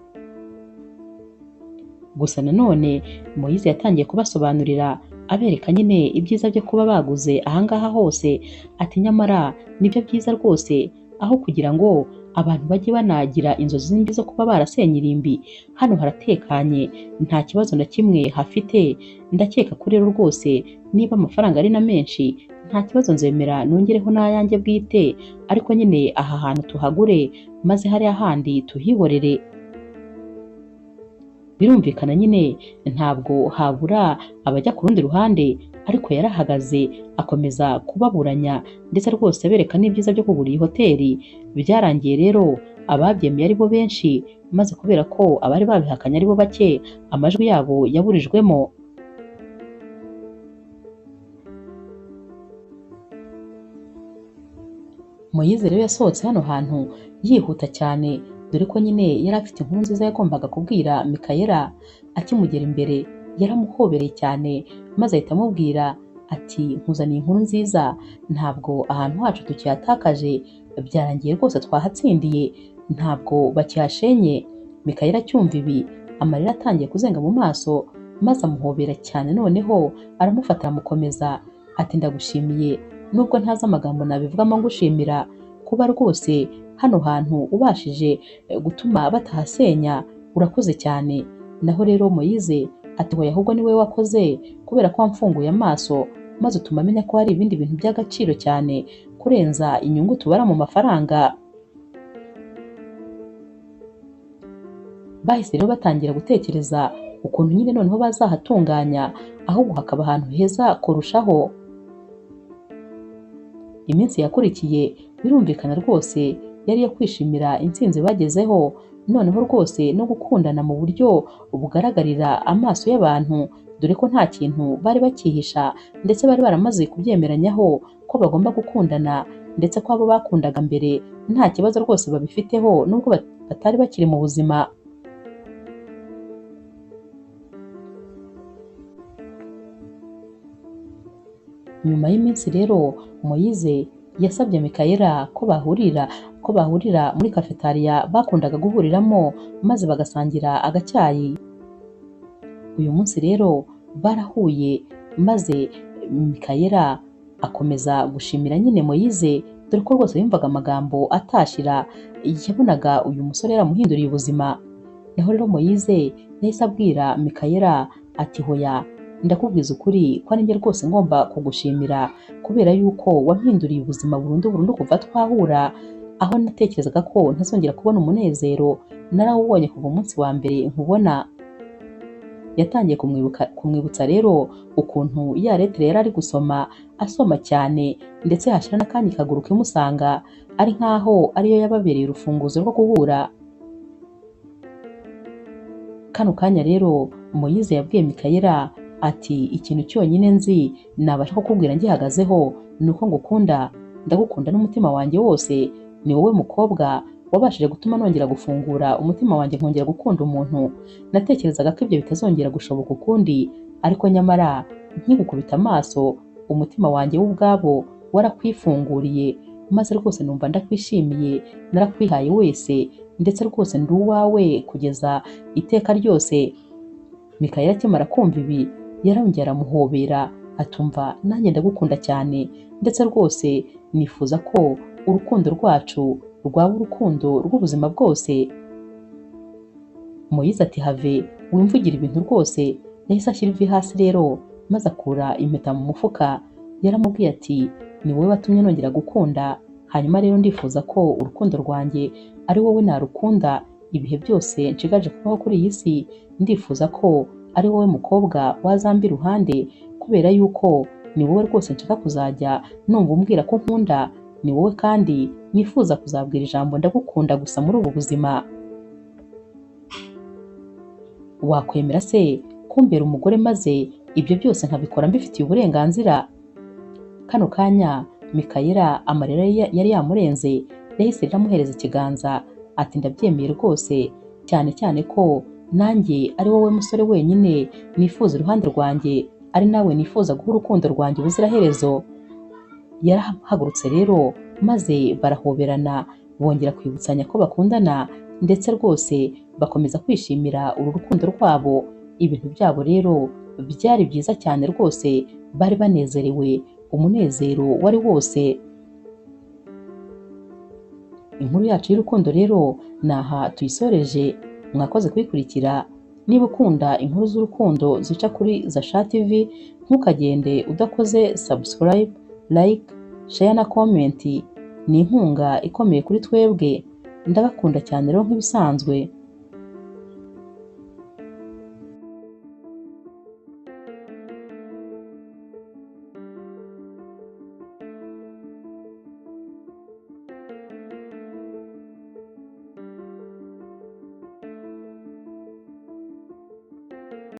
Gusa nanone Moise yatangiye kubasobanurira abereka nyine ibyiza byo kuba baguze ahangaha hose, ati nyamara nibyo byiza rwose, aho kugira ngo abantu bajye banagira inzozi mbi zo kuba barasenya irimbi, hano haratekanye nta kibazo na kimwe hafite. Ndakeka ko rero rwose niba amafaranga ari na menshi nta kibazo nzemera nongereho n'ayanjye bwite, ariko nyine aha hantu tuhagure maze hariya handi tuhihorere. Birumvikana nyine ntabwo habura abajya ku rundi ruhande, Ariko yarahagaze akomeza kubaburanya ndetse rwose abereka n'ibyiza byo kugura iyi hoteli. Byarangiye rero ababyemeye ari bo benshi, maze kubera ko abari babihakanye ari bo bake, amajwi yabo yaburijwemo. Moyize rero yasohotse hano hantu yihuta cyane, dore ko nyine yari afite inkuru nziza yagombaga kubwira Mikayela. Akimugera imbere yaramuhobereye cyane, maze ahita amubwira ati nkuzaniye inkuru nziza, ntabwo ahantu hacu tukihatakaje, byarangiye rwose twahatsindiye, ntabwo bakihashenye. Mikayela acyumva ibi amarira atangiye kuzenga mu maso, maze amuhobera cyane, noneho aramufata aramukomeza ati ndagushimiye, nubwo ntazi amagambo nabivugamo ngushimira kuba rwose hano hantu ubashije gutuma batahasenya, urakoze cyane. Naho rero Moyize ati hoya ahubwo ni wowe wakoze, kubera ko wamfunguye amaso maze utuma amenya ko hari ibindi bintu by'agaciro cyane kurenza inyungu tubara mu mafaranga. Bahise rero batangira gutekereza ukuntu nyine noneho bazahatunganya, ahubwo hakaba ahantu heza kurushaho. Iminsi yakurikiye birumvikana rwose yari iyo kwishimira intsinzi bagezeho, noneho rwose no gukundana mu buryo bugaragarira amaso y'abantu, dore ko nta kintu bari bakihisha, ndetse bari baramaze kubyemeranyaho ko bagomba gukundana, ndetse ko abo bakundaga mbere nta kibazo rwose babifiteho nubwo batari bakiri mu buzima. Nyuma y'iminsi rero Moyize yasabye Mikayela ko bahurira muri kafetariya bakundaga guhuriramo, maze bagasangira agacyayi. Uyu munsi rero barahuye, maze Mikayela akomeza gushimira nyine Moyize, dore ko rwose yumvaga amagambo atashira, yabonaga uyu musore yaramuhinduriye ubuzima. Naho rero Moyize yahise abwira Mikayela ati hoya ndakubwiza ukuri ko ari njye rwose ngomba kugushimira, kubera yuko wampinduriye ubuzima burundu burundu kuva twahura, aho natekerezaga ko ntazongera kubona umunezero narawubonye kuva umunsi wa mbere nkubona. Yatangiye kumwibutsa rero ukuntu ya lettre yari ari gusoma asoma cyane, ndetse hashira n'akanya kaguruka imusanga, ari nkaho ariyo yababereye urufunguzo rwo guhura. Kano kanya rero Moyize yabwiye Mikayela ati ikintu cyonyine nzi nabasha kukubwira ngihagazeho ni uko ngukunda, ndagukunda n'umutima wanjye wose, ni wowe mukobwa wabashije gutuma nongera gufungura umutima wanjye nkongera gukunda umuntu. Natekerezaga ko ibyo bitazongera gushoboka ukundi, ariko nyamara nkigukubita amaso umutima wanjye w'ubwabo warakwifunguriye, maze rwose numva ndakwishimiye, narakwihaye wese, ndetse rwose ndi uwawe kugeza iteka ryose. Mikayela akimara kumva ibi yarongera aramuhobera atumva nanjye ndagukunda cyane, ndetse rwose nifuza ko urukundo rwacu rwaba urukundo rw'ubuzima bwose. Moyize ati have wimvugira ibintu rwose. Yahise ashyira ivi hasi rero maze akura impeta mu mufuka, yaramubwiye ati ni wowe watumye nongera gukunda, hanyuma rero ndifuza ko urukundo rwanjye ari wowe narukunda ibihe byose nshigaje kubaho kuri iyi si, ndifuza ko ari wowe mukobwa wazamba iruhande, kubera yuko ni wowe rwose nshaka kuzajya numva umbwira ko nkunda, ni wowe kandi nifuza kuzabwira ijambo ndagukunda gusa muri ubu buzima. Wakwemera se kumbera umugore maze ibyo byose nkabikora mbifitiye uburenganzira? Kano kanya Mikayela amarira yari yamurenze, yahise amuhereza ikiganza ati ndabyemeye rwose, cyane cyane ko nanjye ari wowe musore wenyine nifuza iruhande rwanjye, ari nawe nifuza guha urukundo rwanjye ubuziraherezo. Yarahagurutse rero maze barahoberana, bongera kwibutsanya ko bakundana, ndetse rwose bakomeza kwishimira uru rukundo rwabo. Ibintu byabo rero byari byiza cyane rwose, bari banezerewe, umunezero wari wose. Inkuru yacu y'urukundo rero naha tuyisoreje, mwakoze kuyikurikira. Niba ukunda inkuru z'urukundo zica kuri Zasha TV, ntukagende udakoze subscribe, like, share na comment. Ni inkunga ikomeye kuri twebwe. Ndabakunda cyane rero nk'ibisanzwe.